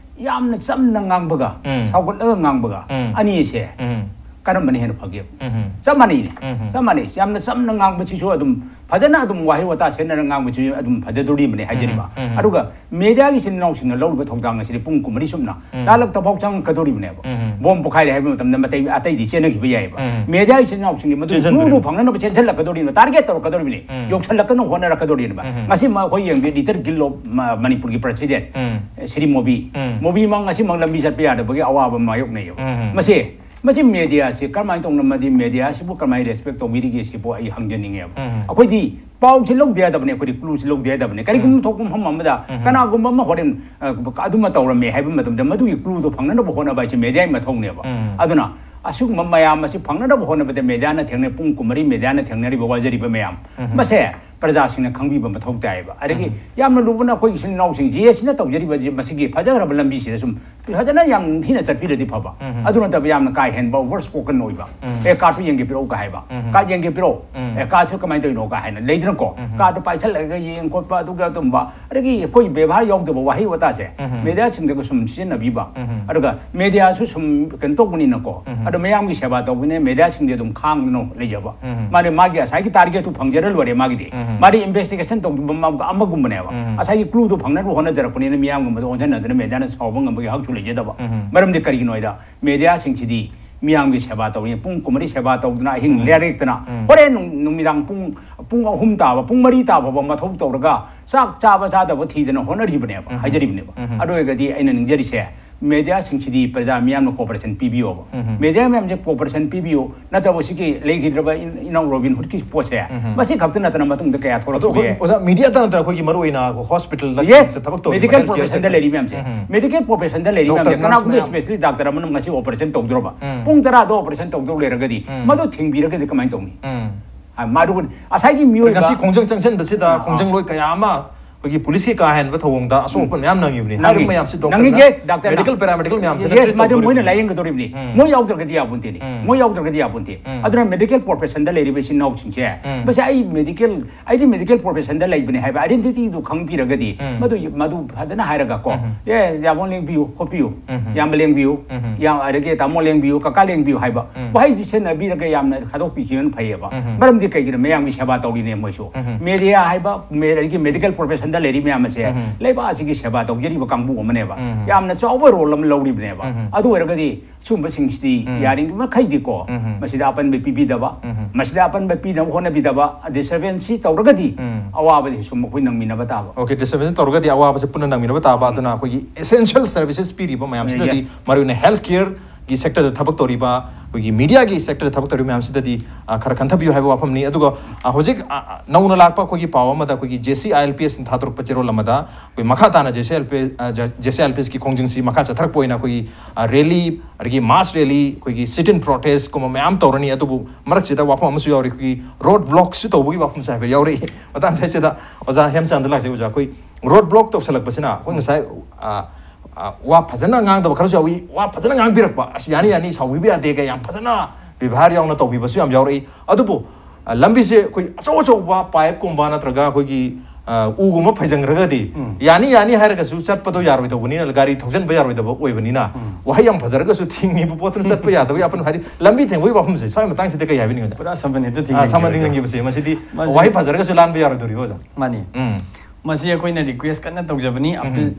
ꯌꯥꯝꯅ ꯆꯝꯅ ꯉꯥꯡꯕꯒ ꯎꯝ꯫ ꯁꯥꯎꯒꯠꯂꯒ ꯉꯥꯡꯕꯒ ꯎꯝ꯫ ꯑꯅꯤꯁꯦ ꯎꯝ꯫ ꯀꯔꯝꯕꯅ ꯍꯦꯟꯅ ꯐꯒꯦꯕ? ꯎꯝ. ꯆꯞ ꯃꯥꯟꯅꯩꯅꯦ꯫ ꯎꯝ. ꯆꯞ ꯃꯥꯟꯅꯩ꯫ ꯌꯥꯝꯅ ꯆꯝꯅ ꯉꯥꯡꯕꯁꯤꯁꯨ ꯑꯗꯨꯝ ꯐꯖꯅ ꯑꯗꯨꯝ ꯋꯥꯍꯩ ꯋꯥꯇꯥ ꯁꯦꯠꯅꯔ ꯉꯥꯡꯕꯁꯤꯁꯨ ꯑꯗꯨꯝ ꯐꯖꯗꯣꯔꯤꯕꯅꯤ ꯍꯥꯏꯖꯔꯤꯕ꯫ ꯎꯝ. ꯑꯗꯨꯒ ꯃꯦꯗꯤꯌꯥꯒꯤ ꯏꯆꯤꯟ ꯏꯅꯥꯎꯁꯤꯡꯅ ꯂꯧꯔꯤꯕ ꯊꯧꯗꯥꯡ ꯑꯁꯤꯗꯤ ꯄꯨꯡ ꯀꯨꯟꯃꯔꯤ ꯆꯨꯞꯅ ꯎꯝ. ꯂꯥꯜꯂꯛꯇ ꯐꯥꯎ ꯆꯪꯉꯛꯀꯗꯧꯔꯤꯕꯅꯦꯕ꯫ ꯎꯝ. ꯕꯣꯝ ꯄꯣꯈꯥꯏꯔꯦ ꯍꯥꯏꯕ ꯃꯇꯝꯗ ꯃꯇꯩ ꯑꯇꯩꯗꯤ ꯆꯦꯟꯅꯈꯤꯕ ꯌꯥꯏꯑꯕ꯫ ꯎꯝ. ꯃꯦꯗꯤꯌꯥꯒꯤ ꯏꯆꯤꯟ ꯏꯅꯥꯎꯁꯤꯡꯗꯤ ꯃꯗꯨ ꯆꯦꯟꯁꯤꯟꯗꯣꯏꯅꯤ꯫ ꯀ꯭ꯂꯨꯗꯨ ꯐꯪꯅꯅꯕ ꯆꯦꯟꯁꯤꯜꯂꯛꯀꯗꯧꯔꯤꯕꯅꯤ, ꯇꯥꯔꯒꯦꯠ ꯇꯧꯔꯛꯀꯗꯧꯔꯤꯕꯅꯤ, ꯎꯝ. ꯌꯧꯁꯜꯂꯛꯀꯅꯕ ꯍꯣꯠꯅꯔꯛꯀꯗꯧꯔꯤꯕꯅꯦꯕ꯫ ꯎꯝ. ꯉꯁꯤ ꯑꯩꯈꯣꯏ ꯌꯦꯡꯕꯤ ꯂꯤꯇꯔ ꯒꯤꯜ ꯑꯣꯐ ꯃꯅꯤꯄꯨꯔꯒꯤ ꯄ꯭ꯔꯁꯤꯗꯦꯟ ꯎꯝ. ꯁ꯭ꯔꯤ ꯃꯣꯕꯤ, ꯎꯝ. ꯃꯣꯕꯤꯃꯛ ꯉꯁꯤꯃꯛ ꯂꯝꯕꯤ ꯆꯠꯄ ꯌꯥꯗꯕꯒꯤ ꯑꯋꯥꯕ ꯃꯥꯌꯣꯛꯅꯩꯌꯦꯕ꯫ ꯎꯝ. ꯃꯁꯤ ꯃꯁꯤ ꯃꯦꯗꯤꯌꯥꯁꯤ ꯀꯔꯝꯍꯥꯏꯅ ꯇꯧꯅ, ꯃꯗꯤ ꯃꯦꯗꯤꯌꯥꯁꯤꯕꯨ ꯀꯔꯝꯍꯥꯏꯅ ꯔꯦꯁꯄꯦꯛ ꯇꯧꯕꯤꯔꯤꯒꯦ ꯁꯤꯕꯨ ꯑꯩ ꯍꯪꯖꯅꯤꯡꯉꯦꯕ꯫ ꯎꯝ. ꯑꯩꯈꯣꯏꯗꯤ ꯄꯥꯎꯁꯤ ꯂꯧꯗ ꯌꯥꯗꯕꯅꯤ, ꯑꯩꯈꯣꯏꯗꯤ ꯀ꯭ꯂꯨꯁꯤ ꯂꯧꯗ ꯌꯥꯗꯕꯅꯤ꯫ ꯀꯔꯤꯒꯨꯝꯕ ꯎꯝ. ꯊꯣꯛꯄ ꯃꯐꯝ ꯑꯃꯗ ꯎꯝ. ꯀꯅꯥꯒꯨꯝꯕ ꯑꯃ ꯍꯣꯔꯦꯟ ꯑ, ꯑꯗꯨꯃ ꯇꯧꯔꯝꯃꯦ ꯍꯥꯏꯕ ꯃꯇꯝꯗ ꯃꯗꯨꯒꯤ ꯀ꯭ꯂꯨꯗꯣ ꯐꯪꯅꯅꯕ ꯍꯣꯠꯅꯕ ꯍꯥꯏꯁꯦ ꯃꯦꯗꯤꯌꯥꯒꯤ ꯃꯊꯧꯅꯦꯕ꯫ ꯎꯝ. ꯑꯗꯨꯅ ꯑꯁꯤꯒꯨꯝꯕ ꯃꯌꯥꯝ ꯑꯁꯤ ꯐꯪꯅꯅꯕ ꯍꯣꯠꯅꯕꯗ ꯃꯦꯗꯤꯌꯥꯅ ꯊꯦꯡꯅ, ꯄꯨꯡ ꯀꯨꯟꯃꯔꯤ ꯃꯦꯗꯤꯌꯥꯅ ꯊꯦꯡꯅꯔꯤꯕ, ꯋꯥꯖꯔꯤꯕ ꯃꯌꯥꯝ ꯎꯝ. ꯃꯁꯦ ꯄ꯭ꯔꯖꯥꯁꯤꯡꯅ ꯈꯪꯕꯤꯕ ꯃꯊꯧ ꯇꯥꯏꯌꯦꯕ꯫ ꯑꯗꯒꯤ ꯎꯝ. ꯌꯥꯝꯅ ꯂꯨꯕꯅ ꯑꯩꯈꯣꯏ ꯏꯆꯤꯟ ꯏꯅꯥꯎꯁꯤꯡ ꯖꯤ ꯑꯦꯁ ꯁꯤꯅ ꯇꯧꯖꯔꯤꯕ ꯖꯤ-, ꯃꯁꯤꯒꯤ ꯐꯖꯈ꯭ꯔꯕ ꯂꯝꯕꯤꯁꯤꯗ ꯁꯨꯝ ꯐꯖꯅ ꯌꯥꯝ ꯅꯤꯡꯊꯤꯅ ꯆꯠꯄꯤꯔꯗꯤ ꯐꯕ꯫ ꯎꯝ. ꯑꯗꯨ ꯅꯠꯇꯕ ꯌꯥꯝꯅ ꯀꯥ ꯍꯦꯟꯕ ꯑꯣꯚꯔ ꯁ꯭ꯄꯣꯀꯟ ꯑꯣꯏꯕ, ꯎꯝ. "ꯑꯦ, ꯀꯥꯔꯠꯇꯨ ꯌꯦꯡꯒꯦ ꯄꯤꯔꯛꯎ" ꯀ ꯍꯥꯏꯕ, ꯎꯝ. "ꯀꯥꯔꯠ ꯌꯦꯡꯒꯦ ꯄꯤꯔꯛꯑꯣ", ꯎꯝ. "ꯑꯦ, ꯀꯥꯔꯠꯁꯦ ꯀꯃꯥꯏꯅ ꯇꯧꯔꯤꯅꯣ?" ꯀ ꯍꯥꯏꯅ ꯂꯩꯗꯅꯀꯣ꯫ ꯎꯝ. ꯀꯥꯔꯠꯇꯨ ꯄꯥꯏꯁꯜꯂꯒ ꯌꯦꯡ ꯈꯣꯠꯄ ꯑꯗꯨꯒ ꯑꯗꯨꯝꯕ, ꯑꯗꯒꯤ ꯑꯩꯈꯣꯏ ꯕꯦꯕꯥꯔ ꯌꯥꯎꯗꯕ ꯋꯥꯍꯩ ꯋꯥꯇꯥꯁꯦ ꯎꯝ. ꯃꯦꯗꯤꯌꯥꯁꯤꯡꯗꯒ ꯁꯨꯝ ꯁꯤꯖꯤꯟꯅꯕꯤꯕ꯫ ꯎꯝ. ꯑꯗꯨꯒ ꯃꯦꯗꯤꯌꯥꯁꯨ ꯁꯨꯝ ꯀꯩꯅꯣ ꯇꯧꯕꯅꯤꯅꯀꯣ, ꯎꯝ. ꯑꯗꯣ ꯃꯌꯥꯝꯒꯤ ꯁꯦꯕꯥ ꯇꯧꯕꯅꯤꯅ ꯃꯦꯗꯤꯌꯥꯁꯤꯡꯗꯤ ꯑꯗꯨꯝ ꯈꯥꯡꯗꯅ ꯂꯩꯖꯕ꯫ ꯎꯝ. ꯃꯥꯅꯦ, ꯃꯥꯒꯤ ꯉꯁꯥꯏꯒꯤ ꯇꯥꯔꯒꯦꯠꯇꯨ ꯐꯪꯖꯔ ꯂꯣꯏꯔꯦ ꯃꯥꯒꯤꯗꯤ꯫ ꯎꯝ. ꯃꯥꯗꯤ ꯏꯟꯚꯦꯁꯇꯤꯒꯦꯁꯟ ꯇꯧꯕ ꯑꯃ-, ꯑꯃꯒꯨꯝꯕꯅꯦꯕ꯫ ꯎꯝ. ꯉꯁꯥꯏꯒꯤ ꯀ꯭ꯂꯨꯗꯨ ꯐꯪꯅꯕ ꯍꯣꯠꯅꯖꯔꯛꯄꯅꯤꯅ ꯃꯤꯌꯥꯝꯒꯨꯝꯕꯗ ꯑꯣꯟꯁꯤꯟꯅꯗꯅ ꯃꯦꯗꯤꯌꯥꯅ ꯁꯥꯎꯕ ꯉꯝꯕꯒꯤ ꯍꯛꯁꯨ ꯂꯩꯖꯗꯕ꯫ ꯎꯝ. ꯃꯔꯝꯗꯤ ꯀꯔꯤꯒꯤꯅꯣ ꯍꯥꯏꯗ ꯃꯦꯗꯤꯌꯥꯁꯤꯡꯁꯤꯗꯤ ꯃꯤꯌꯥꯝꯒꯤ ꯁꯦꯕꯥ ꯇꯧꯔꯤ, ꯄꯨꯡ ꯀꯨꯟꯃꯔꯤ ꯁꯦꯕꯥ ꯇꯧꯗꯨꯅ ꯑꯍꯤꯡ ꯎꯝ. ꯂꯦꯔꯦꯛꯇꯅ ꯎꯝ. ꯍꯣꯔꯦꯟ ꯅꯨꯡ-, ꯅꯨꯃꯤꯗꯥꯡ ꯄꯨꯡ, ꯄꯨꯡ ꯑꯍꯨꯝ ꯇꯥꯕ, ꯄꯨꯡ ꯃꯔꯤ ꯇꯥ ꯐꯥꯎꯕ ꯃꯊꯧ ꯇꯧꯔꯒ ꯆꯥꯛ ꯆꯥꯕ ꯆꯥꯗꯕ ꯊꯤꯗꯅ ꯍꯣꯠꯅꯔꯤꯕꯅꯦꯕ, ꯎꯝ. ꯍꯥꯏꯖꯔꯤꯕꯅꯦꯕ꯫ ꯎꯝ. ꯑꯗꯨ ꯑꯣꯏꯔꯒꯗꯤ ꯑꯩꯅ ꯅꯤꯡꯖꯔꯤꯁꯦ, ꯃꯦꯗꯤꯌꯥꯁꯤꯡꯁꯤꯗꯤ ꯄ꯭ꯔꯖꯥ ꯃꯤꯌꯥꯝꯅ ꯀꯣꯑꯣꯄꯔꯦꯁꯟ ꯄꯤꯕꯤꯌꯣꯕ꯫ ꯎꯝ. ꯃꯦꯗꯤꯌꯥ ꯃꯌꯥꯝꯁꯦ ꯀꯣꯑꯣꯄꯔꯦꯁꯟ ꯄꯤꯕꯤꯌꯨ, ꯅꯠꯇꯕ ꯁꯤꯒꯤ ꯂꯩꯈꯤꯗ꯭ꯔꯕ ꯏꯟ-, ꯏꯅꯥꯎ ꯔꯣꯕꯤꯟ ꯍꯨꯗꯀꯤ ꯄꯣꯠꯁꯦ, ꯎꯝ. ꯃꯁꯤ ꯈꯛꯇ ꯅꯠꯇꯅ ꯃꯇꯨꯡꯗ ꯀꯌꯥ ꯑꯗꯣ ꯊꯣꯛꯂꯛꯈꯤꯕ ꯑꯩꯈꯣꯏ ꯌꯥꯏ꯫ ꯑꯣꯖꯥ, ꯃꯦꯗꯤꯌꯥ ꯅꯠꯇꯅ ꯑꯩꯈꯣꯏꯒꯤ ꯃꯔꯨꯑꯣꯏꯅ ꯍꯣꯁꯄꯤꯇꯥꯜꯗ ꯌꯦꯁ, ꯊꯕꯛ ꯇꯧꯔꯤꯕ ꯃꯦꯗꯤꯀꯦꯜ ꯍꯦꯜꯊ ꯀꯦꯌꯔ ꯄ꯭ꯔꯣꯐꯦꯁꯟꯗ ꯁꯦꯛꯇꯔ꯫ ꯂꯩꯔꯤ ꯃꯌꯥꯝꯁꯦ, ꯎꯝ. ꯃꯦꯗꯤꯀꯦꯜ ꯄ꯭ꯔꯣꯐꯦꯁꯟꯗ ꯂꯩꯔꯤ ꯗꯣꯛꯇꯔ, ꯃꯌꯥꯝꯁꯦ, ꯅꯔꯁ ꯀꯅꯥꯒꯨꯝꯕ ꯃꯌꯥꯝ꯫ ꯁ꯭ꯄꯦꯁꯤꯌꯦꯂꯤꯁ ꯗꯥꯛꯇꯔ ꯑꯃꯅ ꯉꯁꯤ ꯑꯣꯄꯔꯦꯁꯟ ꯇꯧꯗ꯭ꯔꯕ, ꯎꯝ. ꯄꯨꯡ ꯇꯔꯥꯗ ꯑꯣꯄꯔꯦꯁꯟ ꯇꯧꯗꯧ ꯂꯩꯔꯒꯗꯤ, ꯎꯝ. ꯃꯗꯨ ꯊꯤꯡꯕꯤꯔꯒꯗꯤ ꯀꯃꯥꯏꯅ ꯇꯧꯅꯤ? ꯎꯝ. ꯍꯥꯏ, ꯃꯥꯗꯨ ꯉꯁꯥꯏꯒꯤ ꯃꯤꯑꯣꯏꯕ ꯉꯁꯤ ꯈꯣꯡꯖꯪ ꯆꯪꯁꯤꯟꯕꯁꯤꯗ ꯑꯥ, ꯑꯥ. ꯈꯣꯡꯖꯪꯂꯣꯏ ꯀꯌꯥ ꯑꯃ ꯑꯩꯈꯣꯏꯒꯤ ꯄꯨꯂꯤꯁꯀꯤ ꯀꯥ ꯍꯦꯟꯕ ꯊꯧꯑꯣꯡꯗ ꯑꯁꯣꯛ ꯑꯄꯟ ꯃꯌꯥꯝ ꯅꯪꯉꯤꯕꯅꯤ꯫ ꯍꯥꯏꯔꯤꯕ ꯃꯌꯥꯝꯁꯤ ꯅꯪꯉꯤ꯫ ꯗꯣꯛꯇꯔꯅ, Yes, ꯗꯥꯛꯇꯔꯅ꯫ ꯃꯦꯗꯤꯀꯦꯜ ꯄꯦꯔꯥꯃꯦꯗꯤꯀꯦꯜ ꯃꯌꯥꯝꯁꯤꯅ Yes, ꯇ꯭ꯔꯤꯠ ꯃꯗꯨ ꯃꯣꯏꯅ ꯇꯧꯗꯣꯔꯤꯕꯅꯤ꯫ ꯂꯥꯏꯌꯦꯡꯒꯗꯧꯔꯤꯕꯅꯤ꯫ ꯃꯣꯏ ꯌꯥꯎꯗ꯭ꯔꯒꯗꯤ ꯌꯥꯄꯣꯟꯇꯦꯅꯤ꯫ ꯃꯣꯏ ꯌꯥꯎꯗ꯭ꯔꯒꯗꯤ ꯌꯥꯄꯣꯟꯇꯦ꯫ ꯑꯗꯨꯅ medical professionꯗ ꯂꯩꯔꯤꯕ ꯏꯆꯤꯟ ꯏꯅꯥꯎꯁꯤꯡꯁꯦ, ꯃꯁꯤ ꯑꯩ medical, ꯑꯩꯗꯤ medical professionꯗ ꯂꯩꯕꯅꯤ ꯍꯥꯏꯕ identityꯗꯨ ꯈꯪꯕꯤꯔꯒꯗꯤ, ꯃꯗꯨ, ꯃꯗꯨ ꯐꯖꯅ ꯍꯥꯏꯔꯒ ꯀꯣ, "ꯑꯦ, ꯌꯥꯝꯕꯨꯡ ꯂꯦꯡꯕꯤꯌꯨ, ꯈꯣꯠꯄꯤꯌꯨ, ꯏꯌꯥꯝꯕ ꯂꯦꯡꯕꯤꯌꯨ, ꯌꯥꯝ, ꯑꯗꯒꯤ ꯇꯥꯃꯣ ꯂꯦꯡꯕꯤꯌꯨ, ꯀꯀꯥ ꯂꯦꯡꯕꯤꯌꯨ" ꯍꯥꯏꯕ ꯋꯥꯍꯩꯁꯤ ꯁꯤꯖꯤꯟꯅꯕꯤꯔꯒ ꯌꯥꯝꯅ ꯊꯥꯗꯣꯛꯄꯤꯈꯤꯕꯅ ꯐꯩꯌꯦꯕ꯫ ꯃꯔꯝꯗꯤ ꯀꯩꯒꯤꯅꯣ? ꯃꯌꯥꯝꯒꯤ ꯁꯦꯕꯥ ꯇꯧꯔꯤꯅꯦ ꯃꯣꯏꯁꯨ꯫ Media ꯍꯥꯏꯕ, me-, ꯑꯗꯒꯤ medical professionꯗ ꯂꯩꯔꯤ ꯃꯌꯥꯝ ꯑꯁꯦ ꯂꯩꯕꯥꯛ ꯑꯁꯤꯒꯤ ꯁꯦꯕꯥ ꯇꯧꯖꯔꯤꯕ ꯀꯥꯡꯕꯨ ꯑꯃꯅꯦꯕ꯫ ꯌꯥꯝꯅ ꯆꯥꯎꯕ role ꯑꯃ ꯂꯧꯔꯤꯕꯅꯦꯕ꯫ ꯑꯗꯨ ꯑꯣꯏꯔꯒꯗꯤ ꯁꯤꯒꯨꯝꯕꯁꯤꯡꯁꯤꯗꯤ ꯌꯥꯔꯤꯕ ꯃꯈꯩꯗꯤꯀꯣ, ꯃꯁꯤꯗ ꯑꯄꯟꯕ ꯄꯤꯕꯤꯗꯕ, ꯃꯁꯤꯗ ꯑꯄꯟꯕ ꯄꯤꯅꯕ ꯍꯣꯠꯅꯕꯤꯗꯕ, disturbance ꯁꯤ ꯇꯧꯔꯒꯗꯤ ꯑꯋꯥꯕꯁꯤ ꯁꯨꯝ ꯑꯩꯈꯣꯏ ꯅꯪꯃꯤꯟꯅꯕ ꯇꯥꯕ꯫ Okay, disturbance ꯇꯧꯔꯒꯗꯤ ꯑꯋꯥꯕꯁꯦ ꯄꯨꯟꯅ ꯅꯪꯃꯤꯟꯅꯕ ꯇꯥꯕ꯫ ꯑꯗꯨꯅ ꯑꯩꯈꯣꯏꯒꯤ essential services ꯄꯤꯔꯤꯕ ꯃꯌꯥꯝꯁꯤꯗꯗꯤ, Yes. ꯃꯔꯨꯑꯣꯏꯅ health careꯒꯤ sectorꯗ ꯊꯕꯛ ꯇꯧꯔꯤꯕ, ꯑꯩꯈꯣꯏꯒꯤ mediaꯒꯤ sectorꯗ ꯊꯕꯛ ꯇꯧꯔꯤꯕ ꯃꯌꯥꯝꯁꯤꯗꯗꯤ, ꯑ, ꯈꯔ ꯈꯟꯊꯕꯤꯌꯨ ꯍꯥꯏꯕ ꯋꯥꯐꯝꯅꯤ꯫ ꯑꯗꯨꯒ, ꯑ, ꯍꯧꯖꯤꯛ, ꯑ, ꯑ, ꯅꯧꯅ ꯂꯥꯛꯄ ꯑꯩꯈꯣꯏꯒꯤ ꯄꯥꯎ ꯑꯃꯗ ꯑꯩꯈꯣꯏꯒꯤ JCILPSꯅ ꯊꯥꯗꯣꯔꯛꯄ ꯆꯦꯔꯣꯜ ꯑꯃꯗ ꯑꯩꯈꯣꯏ ꯃꯈꯥ ꯇꯥꯅ JCILPS, ꯑ, ꯖ-, JCILPSꯀꯤ ꯈꯣꯡꯖꯪꯁꯤ ꯃꯈꯥ ꯆꯠꯊꯔꯛꯄ ꯑꯣꯏꯅ ꯑꯩꯈꯣꯏꯒꯤ, ꯑ, rally, ꯑꯗꯒꯤ mass rally, ꯑꯩꯈꯣꯏꯒꯤ sit-in protestꯀꯨꯝꯕ ꯃꯌꯥꯝ ꯇꯧꯔꯅꯤ꯫ ꯑꯗꯨꯕꯨ ꯃꯔꯛꯁꯤꯗ ꯋꯥꯐꯝ ꯑꯃꯁꯨ ꯌꯥꯎꯔꯤ, ꯑꯩꯈꯣꯏꯒꯤ road blockꯁꯨ ꯇꯧꯕꯒꯤ ꯋꯥꯐꯝꯁꯨ ꯍꯥꯏꯐꯦꯠ ꯌꯥꯎꯔꯛꯏ꯫ ꯃꯇꯥꯡ ꯑꯁꯤꯗ ꯑꯣꯖꯥ ꯍꯦꯝꯆꯥꯟꯗ ꯂꯥꯛꯆꯩ꯫ ꯑꯣꯖꯥ, ꯑꯩꯈꯣꯏ road block ꯇꯧꯁꯜꯂꯛꯄꯁꯤꯅ ꯑꯩꯈꯣꯏ ꯉꯁꯥꯏ, ꯑ, ꯑ, ꯋꯥ ꯐꯖꯅ ꯉꯥꯡꯗꯕ ꯈꯔꯁꯨ ꯌꯥꯎꯏ, ꯋꯥ ꯐꯖꯅ ꯉꯥꯡꯕꯤꯔꯛꯄ, "ꯑꯁ, ꯌꯥꯅꯤ, ꯌꯥꯅꯤ, ꯁꯥꯎꯕꯤꯕ ꯌꯥꯗꯦ" ꯀ ꯌꯥꯝ ꯐꯖꯅ ꯕꯦꯕꯥꯔ ꯌꯥꯎꯅ ꯇꯧꯕꯤꯕꯁꯨ ꯌꯥꯝ ꯌꯥꯎꯔꯛꯏ꯫ ꯑꯗꯨꯕꯨ, ꯑ, ꯂꯝꯕꯤꯁꯦ ꯑꯩꯈꯣꯏ ꯑꯆꯧ ꯑꯆꯧꯕ pipeꯀꯨꯝꯕ ꯅꯠꯇ꯭ꯔꯒ ꯑꯩꯈꯣꯏꯒꯤ, ꯑ, ꯎꯒꯨꯝꯕ ꯐꯩꯖꯪꯈ꯭ꯔꯒꯗꯤ, ꯌꯥꯅꯤ, ꯌꯥꯅꯤ ꯍꯥꯏꯔꯒꯁꯨ ꯆꯠꯄꯗꯣ ꯌꯥꯔꯣꯏꯗꯧꯕꯅꯤꯅ, ꯒꯥꯔꯤ ꯊꯧꯖꯤꯟꯕ ꯌꯥꯔꯣꯏꯗꯕ ꯑꯣꯏꯕꯅꯤꯅ, ꯋꯥꯍꯩ ꯌꯥꯝ ꯐꯖꯔꯒꯁꯨ ꯊꯤꯡꯉꯤꯕ ꯄꯣꯠꯇꯨꯅ ꯆꯠꯄ ꯌꯥꯗꯕꯒꯤ ꯑꯄꯟꯕ, ꯍꯥꯏꯗꯤ ꯂꯝꯕꯤ ꯊꯦꯡꯕꯒꯤ ꯋꯥꯐꯝꯁꯦ, ꯁ꯭ꯋꯥꯏ ꯃꯇꯥꯡꯁꯤꯗ ꯀꯩ ꯍꯥꯏꯕꯤꯅꯤꯡꯉꯤ, ꯑꯣꯖꯥ? ꯄꯨꯔꯥ ꯁꯝꯕꯟ ꯍꯦꯛꯇ ꯑ, ꯁꯝꯕꯟ ꯊꯤꯡꯒꯠꯈꯤꯕꯗꯣ꯫ ꯊꯤꯡꯒꯠꯈꯤꯕꯁꯦ, ꯃꯁꯤꯗꯤ ꯃꯁꯤ ꯋꯥꯍꯩ ꯐꯖꯔꯒꯁꯨ ꯂꯥꯟꯕ ꯌꯥꯔꯣꯏꯗꯧꯔꯤꯕ, ꯑꯣꯖꯥ? ꯃꯥꯅꯤ꯫ ꯎꯝ꯫ ꯃꯁꯤ ꯑꯩꯈꯣꯏꯅ request ꯀꯟꯅ ꯇꯧꯖꯕꯅꯤ꯫ ꯑꯄꯤꯜ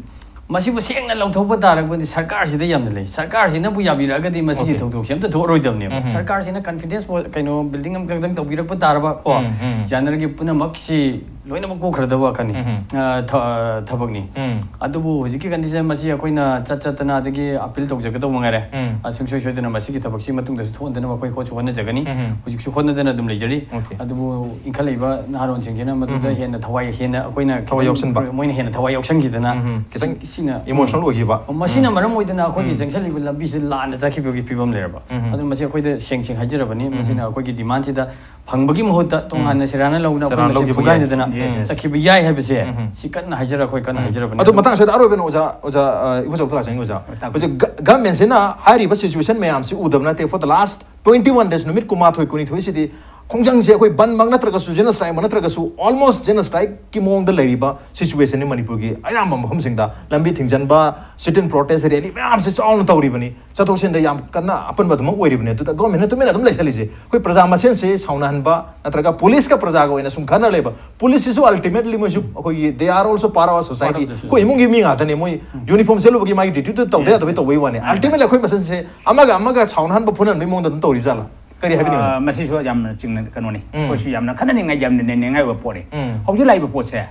ꯃꯁꯤꯕꯨ ꯁꯦꯡꯅ ꯂꯧꯊꯣꯛꯄ ꯇꯥꯔꯒꯗꯤ ꯁꯔꯀꯥꯔꯁꯤꯗ ꯌꯥꯝꯅ ꯂꯩ꯫ ꯁꯔꯀꯥꯔꯁꯤꯅꯕꯨ ꯌꯥꯕꯤꯔꯛꯑꯒꯗꯤ ꯃꯁꯤꯒꯤ Okay. ꯊꯧꯗꯣꯛꯁꯤ ꯑꯝꯇ ꯊꯣꯛꯑꯔꯣꯏꯗꯕꯅꯦꯕ꯫ ꯁꯔꯀꯥꯔꯁꯤꯅ confidence ꯄꯣ-, ꯀꯩꯅꯣ, building ꯑꯃꯈꯛꯇꯪ ꯇꯧꯕꯤꯔꯛꯄ ꯇꯥꯔꯕ ꯀꯣ, ꯎꯝ, ꯎꯝ꯫ ꯌꯥꯅꯔꯒꯦ ꯄꯨꯝꯅꯃꯛꯁꯤ ꯂꯣꯏꯅꯃꯛ ꯀꯣꯛꯈ꯭ꯔꯗꯕ ꯋꯥꯈꯜꯅꯤ꯫ ꯎꯝ꯫ ꯑ, ꯊ-, ꯑ, ꯊꯕꯛꯅꯤ꯫ ꯎꯝ꯫ ꯑꯗꯨꯕꯨ ꯍꯧꯖꯤꯛꯀꯤ condition ꯃꯁꯤ ꯑꯩꯈꯣꯏꯅ ꯆꯠ ꯆꯠꯇꯅ ꯑꯗꯒꯤ appeal ꯇꯧꯖꯒꯗꯧꯕ ꯉꯥꯏꯔꯦ꯫ ꯑ, ꯁꯨꯡꯁꯣꯏ ꯁꯣꯏꯗꯅ ꯃꯁꯤꯒꯤ ꯊꯕꯛꯁꯤ ꯃꯇꯨꯡꯗꯁꯨ ꯊꯣꯛꯍꯟꯗꯅꯕ ꯑꯩꯈꯣꯏ ꯍꯣꯠꯁꯨ ꯍꯣꯠꯅꯖꯅꯤ꯫ ꯎꯝ꯫ ꯍꯧꯖꯤꯛꯁꯨ ꯍꯣꯠꯅꯖꯅ ꯑꯗꯨꯝ ꯂꯩꯖꯔꯤ꯫ Okay. ꯑꯗꯨꯕꯨ ꯏꯟꯈꯠꯂꯛꯏꯕ ꯅꯍꯥꯔꯣꯟꯁꯤꯡꯁꯤꯅ ꯃꯗꯨꯗ ꯎꯝ꯫ ꯊꯋꯥꯏ ꯈꯤꯇꯪ ꯌꯥꯎꯁꯟꯕ꯫ ꯃꯣꯏꯅ ꯍꯦꯟꯅ ꯊꯋꯥꯏ ꯌꯥꯎꯁꯟꯈꯤꯗꯅ ꯎꯝ꯫ ꯈꯤꯇꯪ ꯁꯤ-, ꯁꯤꯅ emotional ꯑꯣꯏꯈꯤꯕ꯫ ꯃꯁꯤꯅ ꯎꯝ꯫ ꯃꯔꯝ ꯑꯣꯏꯗꯅ ꯑꯩꯈꯣꯏꯒꯤ ꯎꯝ꯫ ꯆꯪꯁꯤꯜꯂꯤꯕ ꯂꯝꯕꯤꯁꯤ ꯂꯥꯟꯅ ꯆꯠꯈꯤꯕꯒꯤ ꯐꯤꯕꯝ ꯂꯩꯔꯕ꯫ ꯎꯝ꯫ ꯑꯗꯨꯅ ꯃꯁꯤ ꯑꯩꯈꯣꯏꯗ ꯁꯦꯡ ꯁꯦꯡ ꯍꯥꯏꯖꯔꯕꯅꯤ꯫ ꯎꯝ꯫ ꯃꯁꯤꯅ ꯑꯩꯈꯣꯏꯒꯤ demandꯁꯤꯗ ꯐꯪꯕꯒꯤ ꯃꯍꯨꯠꯇ ꯇꯣꯉꯥꯟꯅ ꯁꯦꯔꯥꯅ ꯂꯧꯅ ꯑꯩꯈꯣꯏ ꯁꯦꯔꯥꯅ ꯃꯁꯦꯟ ꯂꯧꯈꯤꯕ ꯐꯨꯒꯥꯏꯅꯗꯅ ꯌꯥꯏ꯫ ꯎꯝ꯫ ꯆꯠꯈꯤꯕ ꯌꯥꯏ ꯍꯥꯏꯕꯁꯦ ꯎꯝ꯫ ꯁꯤ ꯀꯟꯅ ꯍꯥꯏꯖꯔ ꯑꯩꯈꯣꯏ ꯀꯟꯅ ꯎꯝ꯫ ꯍꯥꯏꯖꯔꯕꯅꯤ꯫ ꯑꯗꯣ ꯃꯇꯥꯡ ꯑꯁꯤꯗ ꯑꯔꯣꯏꯕ ꯑꯣꯏꯅ ꯑꯣꯖꯥ, ꯑꯣꯖꯥ, ꯑ, ꯏꯕꯣꯆꯧꯗ ꯂꯥꯛꯆꯒꯦ ꯑꯣꯖꯥ꯫ ꯇꯥꯛꯄꯤꯌꯨ꯫ ꯍꯧꯖꯤꯛ ꯒ-, government ꯁꯤꯅ ꯍꯥꯏꯔꯤꯕ situation ꯃꯌꯥꯝꯁꯤ ꯎꯗꯕ ꯅꯠꯇꯦ꯫ For the last twenty one days, ꯅꯨꯃꯤꯠ ꯀꯨꯟꯃꯥꯊꯣꯏ ꯀꯨꯟꯅꯤꯊꯣꯏꯁꯤꯗꯤ ꯈꯣꯡꯖꯪꯁꯦ ꯑꯩꯈꯣꯏ ꯕꯟꯃꯛ ꯅꯠꯇ꯭ꯔꯒꯁꯨ, general strike ꯃꯛ ꯅꯠꯇ꯭ꯔꯒꯁꯨ, almost general strike ꯀꯤ ꯃꯑꯣꯡꯗ ꯂꯩꯔꯤꯕ situation ꯅꯤ ꯃꯅꯤꯄꯨꯔꯒꯤ ꯑꯌꯥꯝꯕ ꯃꯐꯝꯁꯤꯡꯗ꯫ ꯂꯝꯕꯤ ꯊꯤꯡꯖꯤꯟꯕ, sit in protest, rally ꯃꯌꯥꯝꯁꯦ ꯆꯥꯎꯅ ꯇꯧꯔꯤꯕꯅꯤ꯫ ꯆꯠꯊꯣꯛ ꯆꯠꯁꯤꯟꯗ ꯌꯥꯝ ꯀꯟꯅ ꯑꯄꯟꯕ ꯑꯗꯨꯃꯛ ꯑꯣꯏꯔꯤꯕꯅꯤ꯫ ꯑꯗꯨꯗ government ꯅ ꯇꯨꯃꯤꯟꯅ ꯑꯗꯨꯝ ꯂꯩꯁꯜꯂꯤꯁꯦ, ꯑꯩꯈꯣꯏ ꯄ꯭ꯔꯖꯥ ꯃꯁꯦꯟꯁꯦ ꯁꯥꯎꯅꯍꯟꯕ ꯅꯠꯇ꯭ꯔꯒ ꯄꯨꯂꯤꯁꯀ ꯄ꯭ꯔꯖꯥꯒ ꯑꯣꯏꯅ ꯁꯨꯝ ꯈꯟꯅ ꯂꯩꯕ꯫ ꯄꯨꯂꯤꯁꯁꯤꯁꯨ ultimately ꯃꯣꯏꯁꯨ ꯑꯩꯈꯣꯏꯒꯤ, they are also part of our society꯫ Part of the society꯫ ꯑꯩꯈꯣꯏ ꯏꯃꯨꯡꯒꯤ ꯃꯤ ꯉꯥꯛꯇꯅꯦ꯫ ꯃꯣꯏ uniform ꯁꯦꯠꯂꯨꯕꯒꯤ ꯃꯥꯒꯤ duty ꯗꯨ ꯇꯧꯗ ꯌꯥꯗꯕꯩ ꯇꯧꯕꯩ ꯋꯥꯅꯤ꯫ Ultimately ꯑꯩꯈꯣꯏ ꯃꯁꯦꯟꯁꯦ ꯑꯃꯒ ꯑꯃꯒ ꯁꯥꯎꯅꯍꯟꯕ ꯐꯨꯅꯍꯟꯕꯒꯤ ꯃꯑꯣꯡꯗ ꯑꯗꯨꯝ ꯇꯧꯔꯤꯕ ꯖꯥꯠꯂꯥ? ꯀꯔꯤ ꯍꯥꯏꯕꯤꯅꯤꯡꯉꯤ? ꯑ, ꯃꯁꯤꯁꯨ ꯌꯥꯝꯅ ꯆꯤꯡꯅ-, ꯀꯩꯅꯣꯅꯤ꯫ ꯎꯝ꯫ ꯑꯩꯈꯣꯏꯁꯨ ꯌꯥꯝꯅ ꯈꯟꯅꯅꯤꯡꯉꯥꯏ, ꯌꯥꯝꯅ ꯅꯩꯅꯅꯤꯡꯉꯥꯏ ꯑꯣꯏꯕ ꯄꯣꯠꯅꯤ꯫ ꯎꯝ꯫ ꯍꯧꯖꯤꯛ ꯂꯥꯛꯏꯕ ꯄꯣꯠꯁꯦ,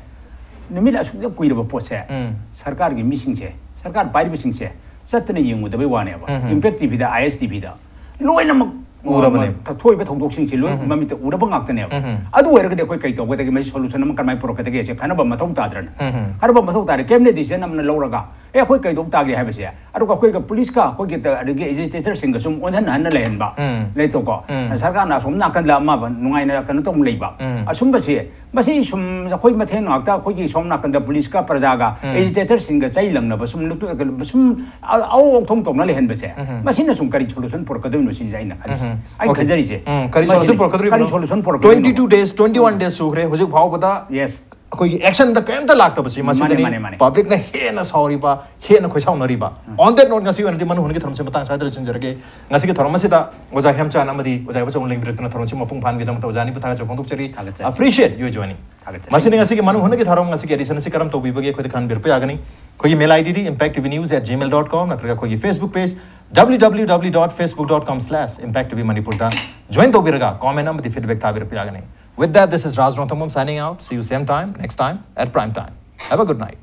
ꯅꯨꯃꯤꯠ ꯑꯁꯨꯛ ꯀꯨꯏꯔꯕ ꯄꯣꯠꯁꯦ, ꯎꯝ꯫ ꯁꯔꯀꯥꯔꯒꯤ ꯃꯤꯁꯤꯡꯁꯦ, ꯁꯔꯀꯥꯔ ꯄꯥꯏꯔꯤꯕꯁꯤꯡꯁꯦ ꯆꯠꯇꯅ ꯌꯦꯡꯉꯨꯗꯕꯩ ꯋꯥꯅꯦꯕ꯫ ꯎꯝ, ꯎꯝ꯫ Impact ꯇꯤꯚꯤꯗ, ISTV ꯗ ꯂꯣꯏꯅꯃꯛ, ꯎꯔꯕꯅꯦ꯫ ꯊ-, ꯊꯣꯛꯏꯕ ꯊꯧꯗꯣꯛꯁꯤꯡꯁꯦ ꯂꯣꯏ ꯎꯝ, ꯎꯝ꯫ ꯃꯃꯤꯠꯇ ꯎꯔꯕ ꯉꯥꯛꯇꯅꯦꯕ꯫ ꯎꯝ, ꯎꯝ꯫ ꯑꯗꯨ ꯑꯣꯏꯔꯒꯗꯤ ꯑꯩꯈꯣꯏ ꯀꯩ ꯇꯧꯒꯗꯒꯦ? ꯃꯁꯤ solution ꯑꯃ ꯀꯔꯝꯍꯥꯏꯅ ꯄꯨꯔꯛꯀꯗꯒꯦ? ꯁꯦ ꯈꯟꯅꯕ ꯃꯊꯧ ꯇꯥꯗ꯭ꯔꯅꯦ? ꯎꯝ, ꯎꯝ꯫ ꯈꯟꯅꯕ ꯃꯊꯧ ꯇꯥꯔꯦ꯫ ꯀꯔꯤꯝ decision ꯑꯃꯅ ꯂꯧꯔꯒ, "ꯑꯦ, ꯑꯩꯈꯣꯏ ꯀꯩꯗꯧ ꯇꯥꯒꯦ?" ꯍꯥꯏꯕꯁꯦ꯫ ꯑꯗꯨꯒ ꯑꯩꯈꯣꯏꯒ ꯄꯨꯂꯤꯁꯀ ꯑꯩꯈꯣꯏꯒꯤ ꯇ-, ꯑꯗꯒꯤ agitator ꯁꯤꯡꯒ ꯁꯨꯝ ꯑꯣꯟꯍꯟ ꯍꯟꯅ ꯂꯩꯍꯟꯕ ꯎꯝ꯫ ꯂꯩꯇꯧꯀꯣ꯫ ꯎꯝ꯫ ꯁꯔꯀꯥꯔꯅ ꯑꯁꯣꯝ ꯅꯥꯀꯟꯗ ꯑꯃ ꯅꯨꯡꯉꯥꯏꯅ ꯀꯩꯅꯣ ꯇꯧꯅ ꯂꯩꯕ꯫ ꯎꯝ꯫ ꯑꯁꯨꯝꯕꯁꯦ, ꯃꯁꯤ ꯁꯨꯝ ꯑꯩꯈꯣꯏ ꯃꯊꯦꯜ ꯉꯥꯛꯇ ꯑꯩꯈꯣꯏꯒꯤ ꯁꯣꯝ ꯅꯥꯀꯟꯗ ꯄꯨꯂꯤꯁꯀ ꯄ꯭ꯔꯖꯥꯒ ꯎꯝ꯫ Agitator ꯁꯤꯡꯒ ꯆꯩ ꯂꯪꯅꯕ ꯁꯨꯝ ꯂꯨꯠꯇꯨ-, ꯁꯨꯝ ꯑ-, ꯑꯧ ꯑꯧ ꯊꯣꯡ ꯇꯧꯅ ꯂꯩꯍꯟꯕꯁꯦ꯫ ꯎꯝ꯫ ꯃꯁꯤꯅ ꯁꯨꯝ ꯀꯔꯤ solution ꯄꯨꯔꯛꯀꯗꯣꯏꯅꯣ ꯁꯤꯅꯤ ꯑꯩꯅ ꯈꯜꯂꯤꯁꯦ꯫ ꯎꯝ꯫ ꯑꯩꯅ Okay꯫ ꯈꯟꯖꯔꯤꯁꯦ꯫ ꯎꯝ, ꯀꯔꯤ ꯃꯁꯤꯅꯤ꯫ Solution ꯄꯨꯔꯛꯀꯗꯣꯏꯅꯣ? ꯀꯔꯤ solution ꯄꯨꯔꯛꯀꯗꯣꯏꯅꯣ? Twenty two days, twenty one days ꯁꯨꯈ꯭ꯔꯦ꯫ ꯍꯧꯖꯤꯛ ꯐꯥꯎꯕꯗ yes꯫ ꯑꯩꯈꯣꯏꯒꯤ action ꯗ ꯀꯔꯤꯝꯇ ꯂꯥꯛꯇꯕꯁꯤ ꯃꯥꯅꯦ, ꯃꯁꯤꯗꯅꯤ ꯃꯥꯅꯦ, ꯃꯥꯅꯦ꯫ Public ꯅ ꯍꯦꯟꯅ ꯁꯥꯎꯔꯤꯕ, ꯍꯦꯟꯅ ꯈꯣꯏꯁꯥꯎꯅꯔꯤꯕ꯫ ꯎꯝ꯫ On that note, ꯉꯁꯤ ꯑꯣꯏꯅꯗꯤ ꯃꯅꯨ ꯍꯨꯟꯒꯤ ꯊꯧꯔꯝꯁꯤ ꯃꯇꯥꯡ ꯁ꯭ꯋꯥꯏꯗ ꯂꯣꯏꯁꯤꯟꯖꯔꯒꯦ꯫ ꯉꯁꯤꯒꯤ ꯊꯧꯔꯝ ꯑꯁꯤꯗ ꯑꯣꯖꯥ ꯍꯦꯝꯆꯥꯟ ꯑꯃꯗꯤ ꯑꯣꯖꯥ ꯏꯕꯣꯆꯧꯅ ꯂꯦꯡꯕꯤꯔꯛꯇꯨꯅ ꯊꯧꯔꯝꯁꯤ ꯃꯄꯨꯡ ꯐꯥꯍꯟꯕꯒꯤꯗꯃꯛꯇ ꯑꯣꯖꯥ ꯑꯅꯤꯕꯨ ꯊꯥꯒꯠꯆꯕ ꯐꯣꯡꯗꯣꯛꯆꯔꯤ꯫ ꯊꯥꯒꯠꯆꯔꯤ꯫ Appreciate you joining꯫ ꯊꯥꯒꯠꯆꯔꯤ꯫ ꯃꯁꯤꯅꯤ ꯉꯁꯤꯒꯤ ꯃꯅꯨ ꯍꯨꯟꯒꯤ ꯊꯧꯔꯝ ꯉꯁꯤꯒꯤ edition ꯑꯁꯤ ꯀꯔꯝ ꯇꯧꯕꯤꯕꯒꯦ ꯑꯩꯈꯣꯏꯗ ꯈꯟꯕꯤꯔꯛꯄ ꯌꯥꯒꯅꯤ꯫ ꯑꯩꯈꯣꯏꯒꯤ mail ID D impact T V news at gmail dot com ꯅꯠꯇ꯭ꯔꯒ ꯑꯩꯈꯣꯏꯒꯤ Facebook page W W W dot facebook dot com slash impact T V Manipur ꯗ join ꯇꯧꯕꯤꯔꯒ comment ꯑꯃꯗꯤ feedback ꯊꯥꯕꯤꯔꯛꯄ ꯌꯥꯒꯅꯤ꯫ With that, this is Raj Rongthangam signing out. See you same time, next time at prime time. Have a good night.